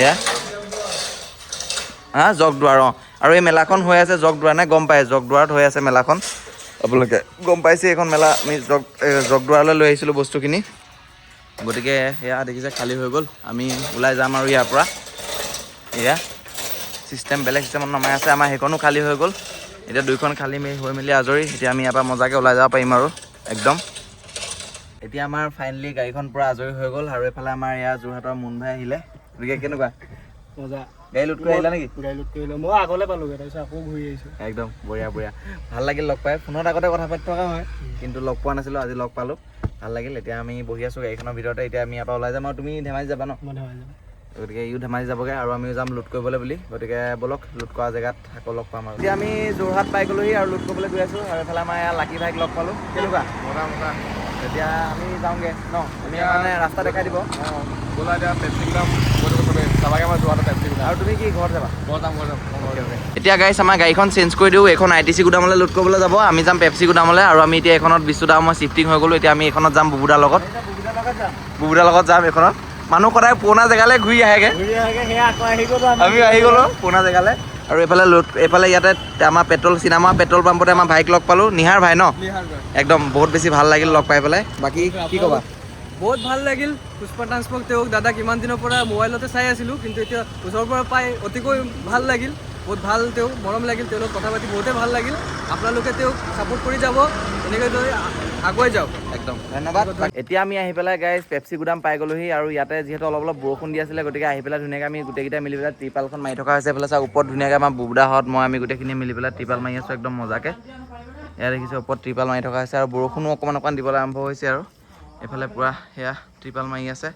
Speaker 1: এয়া। হা, জগদুৱাৰ, অঁ। আৰু এই মেলাখন হৈ আছে জগদুৱাৰ নে গম পায়, জগদুৱাৰত হৈ আছে মেলাখন। আপোনালোকে গম পাইছে, এইখন মেলা আমি জগদুৱাৰলৈ লৈ আহিছিলোঁ বস্তুখিনি। গতিকে সেয়া দেখিছে, খালী হৈ গ'ল। আমি ওলাই যাম আৰু ইয়াৰ পৰা। এয়া চিষ্টেম বেলেগ চিষ্টেমত নমাই আছে। আমাৰ সেইখনো খালী হৈ গ'ল। এতিয়া দুইখন খালী হৈ মেলি আজৰি। এতিয়া আমি ইয়াৰ পৰা মজাকৈ ওলাই যাব পাৰিম আৰু একদম। এতিয়া আমাৰ ফাইনেলি গাড়ীখন পূৰা আজৰি হৈ গ'ল। আৰু এইফালে আমাৰ ইয়াৰ যোৰহাটৰ মুন ভাই আহিলে। গতিকে কেনেকুৱা?
Speaker 2: মজা।
Speaker 1: গাড়ী লোড কৰি আহিলা নেকি?
Speaker 2: গাড়ী লোড কৰিলোঁ মই, আগলৈ পালোগৈ, তাৰপিছত আকৌ ঘূৰি আহিছোঁ।
Speaker 1: একদম বঢ়িয়া বঢ়িয়া, ভাল লাগিল লগ পাই। ফোনত আগতে কথা পাতি থকা হয়, কিন্তু লগ পোৱা নাছিলোঁ। আজি লগ পালোঁ, ভাল লাগিল। এতিয়া আমি বহি আছোঁ গাড়ীখনৰ ভিতৰতে। এতিয়া আমি ইয়াৰ পৰা ওলাই যাম আৰু তুমি ধেমাজি যাবা ন?
Speaker 2: মই ধেমাজি যাম।
Speaker 1: গতিকে ইও ধেমাজি যাবগৈ আৰু আমিও যাম লোড কৰিবলৈ বুলি। গতিকে ব'লক, লোড কৰা জেগাত আকৌ লগ পাম। আৰু এতিয়া আমি যোৰহাট পাই গ'লোহি আৰু লোড কৰিবলৈ গৈ আছোঁ। আৰু এইফালে আমাৰ ইয়াৰ লাকি ভাইক লগ পালোঁ। কেনেকুৱা?
Speaker 3: মজা মজা।
Speaker 1: এতিয়া আমি যাওঁগৈ ন? আমি মানে ৰাস্তা দেখাই দিব।
Speaker 3: অঁ, ব'লা, এতিয়া পেপচি গুদাম গৈ থাকোঁ চবেই চাবাগে আমাৰ যোৱাটো পেপচি গুদাম।
Speaker 1: আৰু তুমি কি ঘৰত যাবা?
Speaker 3: ঘৰত যাম, ঘৰত যাম, মই ঘৰত যাম।
Speaker 1: এতিয়া গাইছ আমাৰ গাড়ীখন চেঞ্জ কৰি দিওঁ। এইখন আইটিচি গুদামলৈ লোড কৰিবলৈ যাব, আমি যাম পেপচি গুদামলৈ। আৰু আমি এতিয়া এইখনত বিশ্বদা মই শ্বিফটিং হৈ গ'লোঁ। এতিয়া আমি এইখনত যাম বুবুদাৰ লগত। বুবুদাৰ লগত যাম এইখনত। মানুহ সদায় পুৰণা জেগালৈ ঘূৰি আহেগৈ।
Speaker 2: ঘূৰি আহেগৈ, সেয়া আকৌ আহি গ'লো।
Speaker 1: আমি আহি গ'লোঁ পুৰণা জেগালৈ। আৰু এইফালে লোড, এইফালে ইয়াতে আমাৰ পেট্ৰল চিনেমা পেট্ৰল পাম্পতে আমাৰ ভাইক লগ পালোঁ। নিহাৰ ভাই ন? একদম বহুত বেছি ভাল লাগিল লগ পাই পেলাই। বাকী কি ক'বা?
Speaker 2: বহুত ভাল লাগিল। পুষ্পা ট্ৰান্সপৰ্ট তেওঁক দাদা কিমান দিনৰ পৰা মোবাইলতে চাই আছিলোঁ, কিন্তু এতিয়া ওচৰৰ পৰা পাই অতিকৈ ভাল লাগিল। বহুত ভাল তেওঁ, মৰম লাগিল। তেওঁৰ লগত কথা পাতি বহুতেই ভাল লাগিল। আপোনালোকে তেওঁক ছাপোৰ্ট কৰি যাব, এনেকৈ লৈ আগুৱাই যাওক।
Speaker 1: একদম, ধন্যবাদ। এতিয়া আমি আহি পেলাই গাইজ পেপচি গুদাম পাই গ'লোহি। আৰু ইয়াতে যিহেতু অলপ অলপ বৰষুণ দি আছিলে, গতিকে আহি পেলাই ধুনীয়াকৈ আমি গোটেইকেইটা মিলি পেলাই ত্ৰিপালখন মাৰি থকা হৈছে। এইফালে চাওক, ওপৰত ধুনীয়াকৈ আমাৰ বুবুদাহঁত, মই, আমি গোটেইখিনি মিলি পেলাই ত্ৰিপাল মাৰি আছোঁ একদম মজাকৈ। এয়া দেখিছোঁ, ওপৰত ত্ৰিপাল মাৰি থকা হৈছে। আৰু বৰষুণো অকণমান অকণমান দিবলৈ আৰম্ভ হৈছে। আৰু এইফালে পূৰা সেয়া ত্ৰিপাল মাৰি আছে।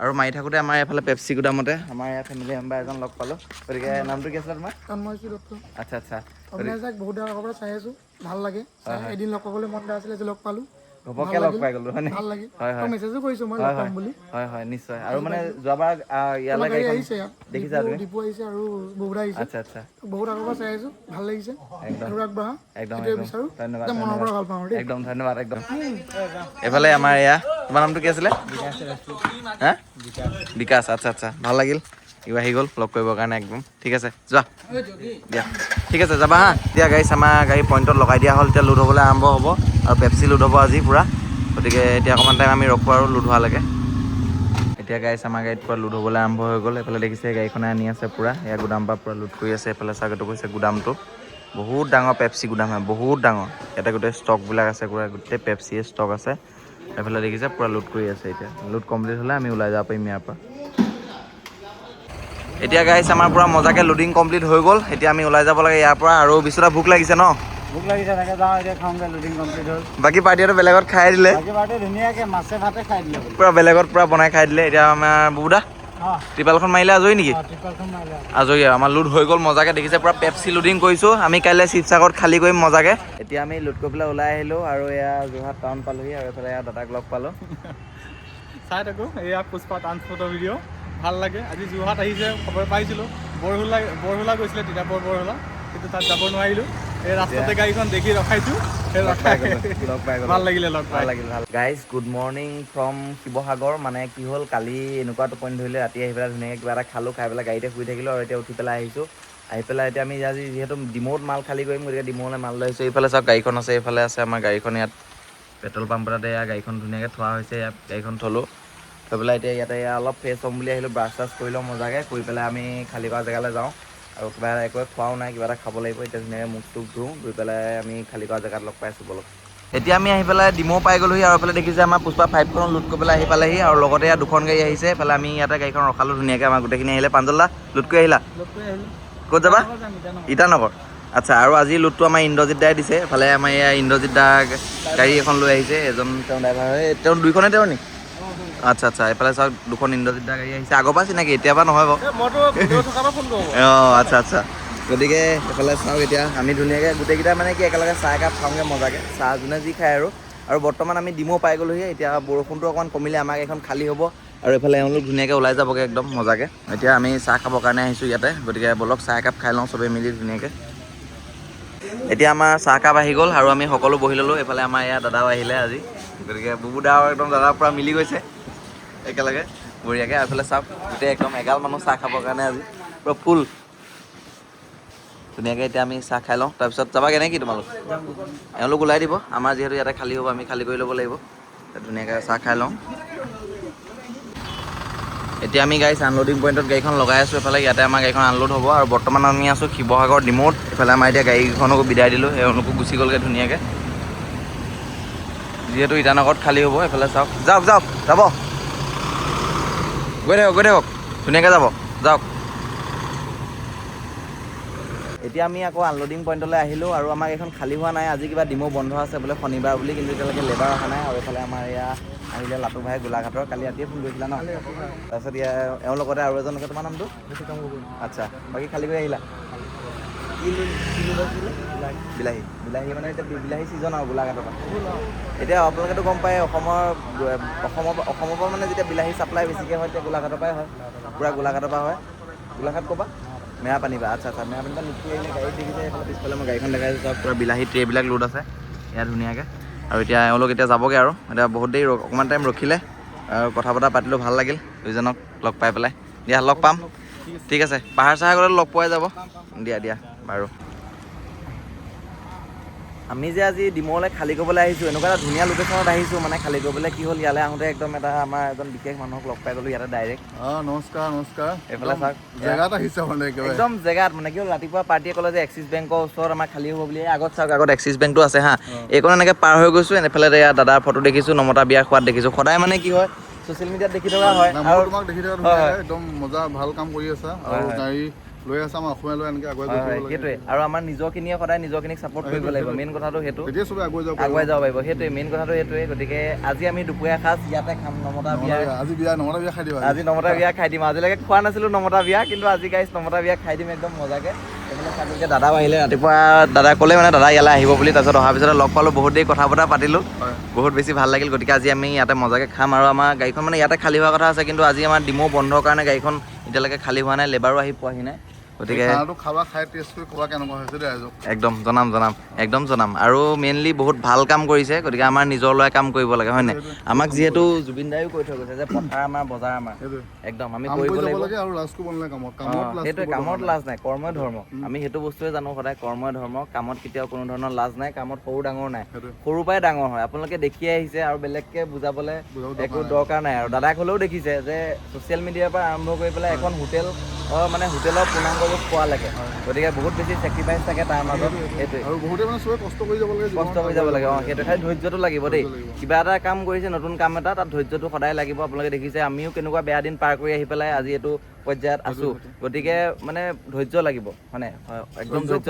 Speaker 1: আৰু মাৰি থাকোঁতে আমাৰ এইফালে পেপচি গুদামতে আমাৰ ইয়াৰ ফেমিলি মেম্বাৰ এজন লগ পালোঁ। গতিকে নামটো কি আছিলে তোমাৰ?
Speaker 4: তন্ময় চি দত্ত।
Speaker 1: আচ্ছা।
Speaker 4: অবিনাশ দাক বহুত দিনৰ আগৰ পৰা চাই আছোঁ, ভাল লাগে চাই। এদিন লগ পাবলৈ মন এটা আছিলে, আজি লগ পালোঁ।
Speaker 1: ঘপককৈ লগ পাই গ'লোঁ, হয়নে?
Speaker 4: ভাল লাগিল।
Speaker 1: হয়।
Speaker 4: মই মেছেজো কৰিছোঁ মই লগ পাম বুলি।
Speaker 1: হয়, নিশ্চয়। আৰু মানে যোৱাবাৰ ইয়ালৈ
Speaker 4: তোমাৰ গাড়ী
Speaker 1: গাড়ীখন
Speaker 4: আহিছে ইয়াত।
Speaker 1: দেখিছা তুমি?
Speaker 4: ডিপু আহিছে আৰু বুবুদা আহিছে।
Speaker 1: আচ্ছা আচ্ছা
Speaker 4: বহুত আগৰ পৰা চাই আছোঁ, ভাল লাগিছে। আৰু আগবঢ়া,
Speaker 1: একদম
Speaker 4: সেইটোৱে
Speaker 1: একদম
Speaker 4: বিচাৰোঁ।
Speaker 1: ধন্যবাদ।
Speaker 4: একদম মনৰ পৰা ভাল পাওঁ দেই।
Speaker 1: একদম ধন্যবাদ, একদম। এইফালে আমাৰ এয়া, তোমাৰ নামটো কি আছিলে? হা, বিকাশ। আচ্ছা, ভাল লাগিল। ইও আহি গ'ল লগ কৰিবৰ কাৰণে। একদম ঠিক আছে, যোৱা দিয়া। ঠিক আছে, যাবা হা। এতিয়া গাড়ী আমাৰ গাড়ী পইণ্টত লগাই দিয়া হ'ল। এতিয়া লোড হ'বলৈ আৰম্ভ হ'ব আৰু পেপচি লোড হ'ব আজি পূৰা। গতিকে এতিয়া অকণমান টাইম আমি ৰখোঁ আৰু লোড হোৱালৈকে। এতিয়া গাইছ আমাৰ গাড়ীত পূৰা লোড হ'বলৈ আৰম্ভ হৈ গ'ল। এইফালে দেখিছে, গাড়ীখনে আনি আছে পূৰা। এয়া গুদাম পৰা পূৰা লোড কৰি আছে। এইফালে চাওক, এইটো কৈছে গুদামটো। বহুত ডাঙৰ পেপচি গুদাম হয়, বহুত ডাঙৰ। ইয়াতে গোটেই ষ্টকবিলাক আছে, পূৰা গোটেই পেপচিয়ে ষ্টক আছে। এইফালে দেখিছে, পূৰা লোড কৰি আছে। এতিয়া লোড কমপ্লিট হ'লে আমি ওলাই যাব পাৰিম ইয়াৰ পৰা। এতিয়া গাইছ আমাৰ পূৰা মজাকৈ লোডিং কমপ্লিট হৈ গ'ল। এতিয়া আমি ওলাই যাব লাগে ইয়াৰ পৰা। আৰু বিশ্বদা, ভোক লাগিছে ন?
Speaker 2: ভোক লাগিছে, তাকে যাওঁ এতিয়া খাওঁগৈ। লোডিং কমপ্লিট হ'ল।
Speaker 1: বাকী পাৰ্টিটো বেলেগত খাই দিলে।
Speaker 2: বাকী পাৰ্টি ধুনীয়াকৈ মাছে ভাতে খাই দিলে বোলে।
Speaker 1: পূৰা বেলেগত পূৰা বনাই খাই দিলে। এতিয়া আমাৰ বুবুদা, ত্ৰিপালখন মাৰিলে আজৰি নেকি?
Speaker 2: ত্ৰিপালখন মাৰিলে।
Speaker 1: আজৰি আৰু আমাৰ লোড হৈ গ'ল মজাকে। দেখিছে, পূৰা পেপচি লোডিং কৰিছোঁ আমি। কাইলৈ শিৱসাগৰত খালী কৰিম মজাকে। এতিয়া আমি লোড কৰি পেলাই ওলাই আহিলোঁ আৰু এয়া যোৰহাট টাউন পালোহি। আৰু এইফালে এয়া দাদাক লগ পালোঁ।
Speaker 5: চাই থাকোঁ এয়া পুষ্পা ট্ৰান্সপৰ্টৰ ভিডিঅ', ভাল লাগে। আজি যোৰহাট আহিছে খবৰ পাইছিলোঁ। বৰহোলা, বৰহোলা গৈছিলে, তিতাবৰ বৰহোলা, কিন্তু তাত যাব নোৱাৰিলোঁ। এই ৰাস্তাতে গাড়ীখন দেখি ৰখাইছোঁ, সেই
Speaker 1: লগ পাই
Speaker 5: ৰখাই
Speaker 1: গ'লো, লগ পাই গ'লো।
Speaker 5: ভাল লাগিলে লগ
Speaker 1: ভাল
Speaker 5: পাই।
Speaker 1: লাগিল, ভাল। Guys, good morning from Sivasagar. মানে কি হ'ল, কালি এনেকুৱা টোপনি ধৰিলে, ৰাতি আহি পেলাই ধুনীয়াকৈ কিবা এটা খালোঁ, খাই পেলাই গাড়ীতে শুই থাকিলোঁ। আৰু এতিয়া উঠি পেলাই আহিছোঁ। আহি পেলাই এতিয়া আমি আজি যিহেতু ডিমৌত মাল খালী কৰিম, গতিকে ডিমৌলৈ মাল লৈ আহিছোঁ। এইফালে চাওক, গাড়ীখন আছে, এইফালে আছে আমাৰ গাড়ীখন। ইয়াত পেট্ৰল পাম্প এটাতে এয়া গাড়ীখন ধুনীয়াকৈ থোৱা হৈছে। ইয়াত গাড়ীখন থ'লোঁ, থৈ হৈ পেলাই এতিয়া ইয়াতে অলপ ফ্ৰেছ হ'ম বুলি আহিলোঁ, ব্ৰাছ চাছ কৰি লওঁ মজাকৈ, কৰি পেলাই আমি খালী কৰা জেগালৈ যাওঁ। আৰু কিবা এটা একোৱে খোৱাও নাই, কিবা এটা খাব লাগিব। এতিয়া ধুনীয়াকৈ মুখ চুখ ধুওঁ, ধুই পেলাই আমি খালী কৰা জেগাত লগ পাইছোঁ। ব'লক। এতিয়া আমি আহি পেলাই ডিমৌ পাই গ'লোহি আৰু এইফালে দেখিছে আমাৰ পুষ্পা 5খন লোড কৰি পেলাই আহি পালেহি আৰু লগতে ইয়াত দুখন গাড়ী আহিছে। এইফালে আমি ইয়াতে গাড়ীখন ৰখালোঁ ধুনীয়াকৈ, আমাৰ গোটেইখিনি আহিলে। প্ৰাঞ্জল দা, লোড কৰি আহিলা? ক'ত যাবা? ইটানগৰ। আচ্ছা, আৰু আজি লোডটো আমাৰ ইন্দ্ৰজিৎ দাই দিছে। এইফালে আমাৰ এয়া ইন্দ্ৰজিৎ দা গাড়ী এখন লৈ আহিছে, এজন তেওঁ ড্ৰাইভাৰ হয়। তেওঁ দুইখনে তেওঁ নি? আচ্ছা আচ্ছা, এইফালে চাওক দুখন ইন্দ্ৰজিৎ দা গাড়ী আহিছে। আগৰ পৰা চিনাকি, এতিয়া পৰা নহয় বাৰু। অঁ, আচ্ছা আচ্ছা। গতিকে এইফালে চাওক, এতিয়া আমি ধুনীয়াকৈ গোটেইকেইটা মানে কি একেলগে চাহ একাপ খাওঁগৈ মজাকৈ, চাহ যোনে যি খায় আৰু। আৰু বৰ্তমান আমি ডিমৌ পাই গ'লোহি। এতিয়া বৰষুণটো অকণমান কমিলে আমাৰ গাড়ীখন খালী হ'ব আৰু এইফালে এওঁলোক ধুনীয়াকৈ ওলাই যাবগৈ একদম মজাকৈ। এতিয়া আমি চাহ খাবৰ কাৰণে আহিছোঁ ইয়াতে, গতিকে ব'লক চাহ একাপ খাই লওঁ চবেই মিলি ধুনীয়াকৈ। এতিয়া আমাৰ চাহকাপ আহি গ'ল আৰু আমি সকলো বহি ল'লোঁ। এইফালে আমাৰ ইয়াত দাদাও আহিলে আজি, গতিকে বুবু দাও একদম দাদাৰ পূৰা মিলি গৈছে একেলগে বঢ়িয়াকৈ। আৰু এইফালে চাওক গোটেই একদম এগাল মানুহ চাহ খাবৰ কাৰণে আজি পূৰা ফুল ধুনীয়াকৈ। এতিয়া আমি চাহ খাই লওঁ, তাৰপিছত যাবাগৈ নেকি তোমালোক? এওঁলোক ওলাই দিব, আমাৰ যিহেতু ইয়াতে খালী হ'ব, আমি খালী কৰি ল'ব লাগিব। ধুনীয়াকৈ চাহ খাই লওঁ। এতিয়া আমি গাড়ী আনলোডিং পইণ্টত গাড়ীখন লগাই আছোঁ। এইফালে ইয়াতে আমাৰ গাড়ীখন আনলোড হ'ব আৰু বৰ্তমান আমি আছোঁ শিৱসাগৰ ডিমৌত। এইফালে আমাৰ এতিয়া গাড়ীখনকো বিদায় দিলোঁ, এওঁলোকো গুচি গ'লগৈ ধুনীয়াকৈ, যিহেতু ইটানগৰত খালী হ'ব। এইফালে চাওক, যাওক যাওক, যাব, গৈ থাকক গৈ থাকক, ধুনীয়াকৈ যাব, যাওক। এতিয়া আমি আকৌ আনলোডিং পইণ্টলৈ আহিলোঁ আৰু আমাৰ এইখন খালী হোৱা নাই। আজি কিবা ডিমৌ বন্ধ আছে বোলে শনিবাৰ বুলি, কিন্তু এতিয়ালৈকে লেবাৰ অহা নাই। আৰু এইফালে আমাৰ এয়া আহিলে লাটু ভাই গোলাঘাটৰ, কালি ৰাতিয়ে ফোন কৰিছিলা ন? তাৰপিছত ইয়াৰ এওঁৰ লগতে আৰু এজন আছে, তোমাৰ নামটো? আচ্ছা, বাকী খালী কৰি আহিলা? কি আছিলে? বিলাহী। বিলাহী মানে এতিয়া বিলাহী ছিজন আৰু গোলাঘাটৰ পৰা। এতিয়া আপোনালোকেতো গম পায়, অসমৰ পৰা মানে যেতিয়া বিলাহী ছাপ্লাই বেছিকৈ হয় তেতিয়া গোলাঘাটৰ পৰাই হয়, পূৰা গোলাঘাটৰ পৰা হয়। গোলাঘাট ক'ৰপৰা? মেৰাপানী পৰা। আচ্ছা আচ্ছা, মেৰাপানী পৰা লুটি আহিলে গাড়ীত দেখিছে। এইফালে পিছফালে মই গাড়ীখন দেখাইছোঁ, চব পূৰা বিলাহী ট্ৰেবিলাক লোড আছে ইয়াত ধুনীয়াকৈ। আৰু এতিয়া এওঁলোক এতিয়া যাবগৈ আৰু এতিয়া বহুত দেৰি অকণমান টাইম ৰখিলে আৰু কথা বতৰা পাতিলোঁ, ভাল লাগিল দুইজনক লগ পাই পেলাই। দিয়া লগ পাম, ঠিক আছে। পাহাৰ চাহাৰ গ'লে লগ পোৱাই যাব। দিয়া দিয়া বাৰু। আমি যে আজি ডিমৌলৈ খালী কৰিবলৈ আহিছোঁ, এনেকুৱা এটা ধুনীয়া লোকেশ্যনত আহিছোঁ মানে খালী কৰিবলৈ। কি হ'ল, ইয়ালৈ আহোঁতে একদম এটা আমাৰ এজন বিশেষ মানুহক লগ পাই গ'লোঁ ইয়াতে ডাইৰেক্ট।
Speaker 3: নমস্কাৰ নমস্কাৰ।
Speaker 1: এইফালে চাওক,
Speaker 3: জেগাত আহিছে মানে একেবাৰে
Speaker 1: একদম জেগাত। মানে কি হ'ল, ৰাতিপুৱা পাৰ্টীয়ে ক'লে যে এক্সিছ বেংকৰ ওচৰত আমাৰ খালী হ'ব বুলি। আগত চাওক, আগত এক্সিছ বেংকটো আছে। হা, এইকণ এনেকৈ পাৰ হৈ গৈছোঁ, এনেফালে এয়া দাদাৰ ফটো দেখিছোঁ, নমতা বিয়াৰ সোৱাদ দেখিছোঁ। সদায় মানে কি হয়, ছ'চিয়েল মিডিয়াত দেখি থকা হয়।
Speaker 3: আৰু তোমাক দেখি থকা ধুনীয়াকৈ একদম মজা ভাল কাম কৰি আছা আৰু গাড়ী লৈ আছা, আমাৰ অসমীয়া লৈ এনেকৈ আগুৱাই গৈ থাকিব লাগে।
Speaker 1: সেইটোৱে, আৰু আমাৰ নিজৰখিনিয়ে সদায় নিজৰখিনিক ছাপৰ্ট কৰিব লাগিব, মেইন কথাটো সেইটো।
Speaker 3: তেতিয়া চবে আগুৱাই যাব,
Speaker 1: আগুৱাই যাব পাৰিব, সেইটোৱে মেইন কথাটো সেইটোৱে। গতিকে আজি আমি দুপৰীয়া সাজ ইয়াতে খাম, নমতা বিয়া।
Speaker 3: আজি বিয়া, নমতা বিয়া খাই দিম।
Speaker 1: আজি নমতা বিয়া খাই দিম। আজিলৈকে খোৱা নাছিলোঁ নমতা বিয়া, কিন্তু আজি গাইছ নমতা বিয়া খাই দিম একদম মজাকৈ। এইফালে চাকৰিকে দাদাও আহিলে ৰাতিপুৱা, দাদা ক'লে মানে দাদা ইয়ালৈ আহিব বুলি। তাৰপিছত অহাৰ পিছতে লগ পালোঁ, বহুত দেৰি কথা বতৰা পাতিলোঁ, বহুত বেছি ভাল লাগিল। গতিকে আজি আমি ইয়াতে মজাকৈ খাম। আৰু আমাৰ গাড়ীখন মানে ইয়াতে খালী হোৱা কথা আছে, কিন্তু আজি আমাৰ ডিমৌ বন্ধৰ কাৰণে গাড়ীখন এতিয়ালৈকে খালী হোৱা নাই, লেবাৰো আহি পোৱাহি নাই। গতিকে
Speaker 3: খাবা, খাই টেষ্ট কৰি ক'বা কেনেকুৱা হৈছে দেই ৰাইজক।
Speaker 1: একদম জনাম জনাম, একদম জনাম। আৰু মেইনলি বহুত ভাল কাম কৰিছে, গতিকে আমাৰ নিজৰ ল'ৰাই কাম কৰিব লাগে, হয় নাই? আমাক যিহেতু জুবিন দায়ো কৈ থৈ গৈছে যে পথাৰ আমাৰ, বজাৰ আমাৰ, একদম আমি কৰিব লাগিব। সেইটোৱে, কামত লাজ নাই, কৰ্মই ধৰ্ম। আমি সেইটো বস্তুৱে জানো সদায়, কৰ্মই ধৰ্ম। কামত কেতিয়াও কোনো ধৰণৰ লাজ নাই, কামত সৰু ডাঙৰ নাই, সৰুৰ পৰাই ডাঙৰ হয়। আপোনালোকে দেখি আহিছে আৰু বেলেগকৈ বুজাবলৈ একো দৰকাৰ নাই। আৰু দাদাক হ'লেও দেখিছে যে ছ'চিয়েল মিডিয়াৰ পৰা আৰম্ভ কৰি পেলাই এখন হোটেল, মানে হোটেলৰ পূৰ্ণাংগ ৰূপ পোৱালৈকে। গতিকে বহুত বেছি চেক্ৰিফাইচ থাকে তাৰ মাজত, সেইটোৱে।
Speaker 3: আৰু বহুতে মানে চবে কষ্ট কৰি যাব লাগে,
Speaker 1: কষ্ট কৰি যাব লাগে। অঁ, সেইটো খালি ধৈৰ্যটো লাগিব দেই। কিবা এটা কাম কৰিছে, নতুন কাম এটা, তাত ধৈৰ্যটো সদায় লাগিব। আপোনালোকে দেখিছে আমিও কেনেকুৱা বেয়া দিন পাৰ কৰি আহি পেলাই আজি এইটো পৰ্যায়ত আছোঁ। গতিকে মানে ধৈৰ্য লাগিব, মানে একদম ধৈৰ্য,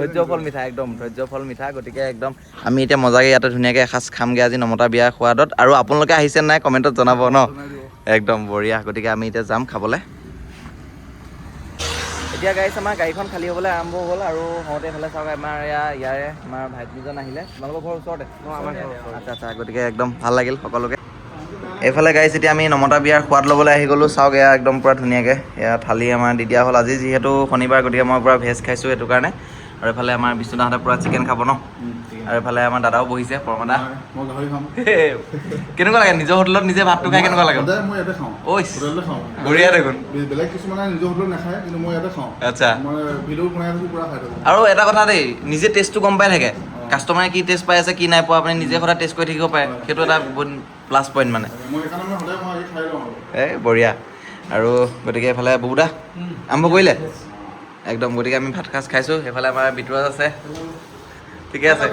Speaker 1: ধৈৰ্য ফল মিঠা, একদম ধৈৰ্য ফল মিঠা। গতিকে একদম আমি এতিয়া মজাকৈ ইয়াতে ধুনীয়াকৈ এসাঁজ খামগৈ আজি নমতা বিয়া সোৱাদত। আৰু আপোনালোকে আহিছে নাই কমেণ্টত জনাব ন, একদম বঢ়িয়া। গতিকে আমি এতিয়া যাম খাবলৈ। এতিয়া গাড়ী আমাৰ গাড়ীখন খালী হ'বলৈ আৰম্ভ হ'ল আৰু হওঁতে এইফালে চাওক আমাৰ ইয়াৰে আমাৰ ভাইটিজন আহিলে। তোমালোকৰ ঘৰৰ ওচৰতে? আচ্ছা আচ্ছা, গতিকে একদম ভাল লাগিল সকলোকে। এইফালে গাইছ এতিয়া আমি নমতা বিয়াৰ সোৱাদ ল'বলৈ আহি গ'লোঁ। চাওক এয়া একদম পূৰা ধুনীয়াকৈ এয়া থালি আমাৰ দি দিয়া হ'ল। আজি যিহেতু শনিবাৰ, গতিকে মই পূৰা ভেজ খাইছোঁ সেইটো কাৰণে। আৰু এইফালে আমাৰ বিষ্ণুদাহঁতে পূৰা চিকেন খাব ন। আৰু এইফালে আমাৰ দাদাও বহিছে, পৰমাদা।
Speaker 3: মই গাহৰি খাম।
Speaker 1: কেনেকুৱা লাগে নিজৰ হোটেলত নিজে ভাতটো খাই, কেনেকুৱা লাগে?
Speaker 3: মই ইয়াতে খাওঁ।
Speaker 1: ঐ বঢ়িয়া দেখোন।
Speaker 3: বেলেগ কিছুমানে নিজৰ হোটেলত নাখায়, কিন্তু মই ইয়াতে খাওঁ।
Speaker 1: আচ্ছা,
Speaker 3: মই ভিডিঅ' বনাই থাকোঁ, পূৰা খাই থাকোঁ।
Speaker 1: আৰু এটা কথা দেই, নিজে টেষ্টটো গম পাই থাকে। কাষ্টমাৰে কি টেষ্ট পাই আছে কি নাই পোৱা, আপুনি নিজে সদায় টেষ্ট কৰি থাকিব পাৰে। সেইটো এটা বহুত প্লাছ পইণ্ট মানে।
Speaker 3: মই সেইকাৰণে মানে সদায় মই আহি খাই লওঁ আৰু।
Speaker 1: এই বঢ়িয়া। আৰু গতিকে এইফালে বুবুদা আৰম্ভ কৰিলে একদম। গতিকে আমি ভাত সাজ খাইছোঁ। সেইফালে আমাৰ বিতুৰাজ আছে। ঠিকে আছে,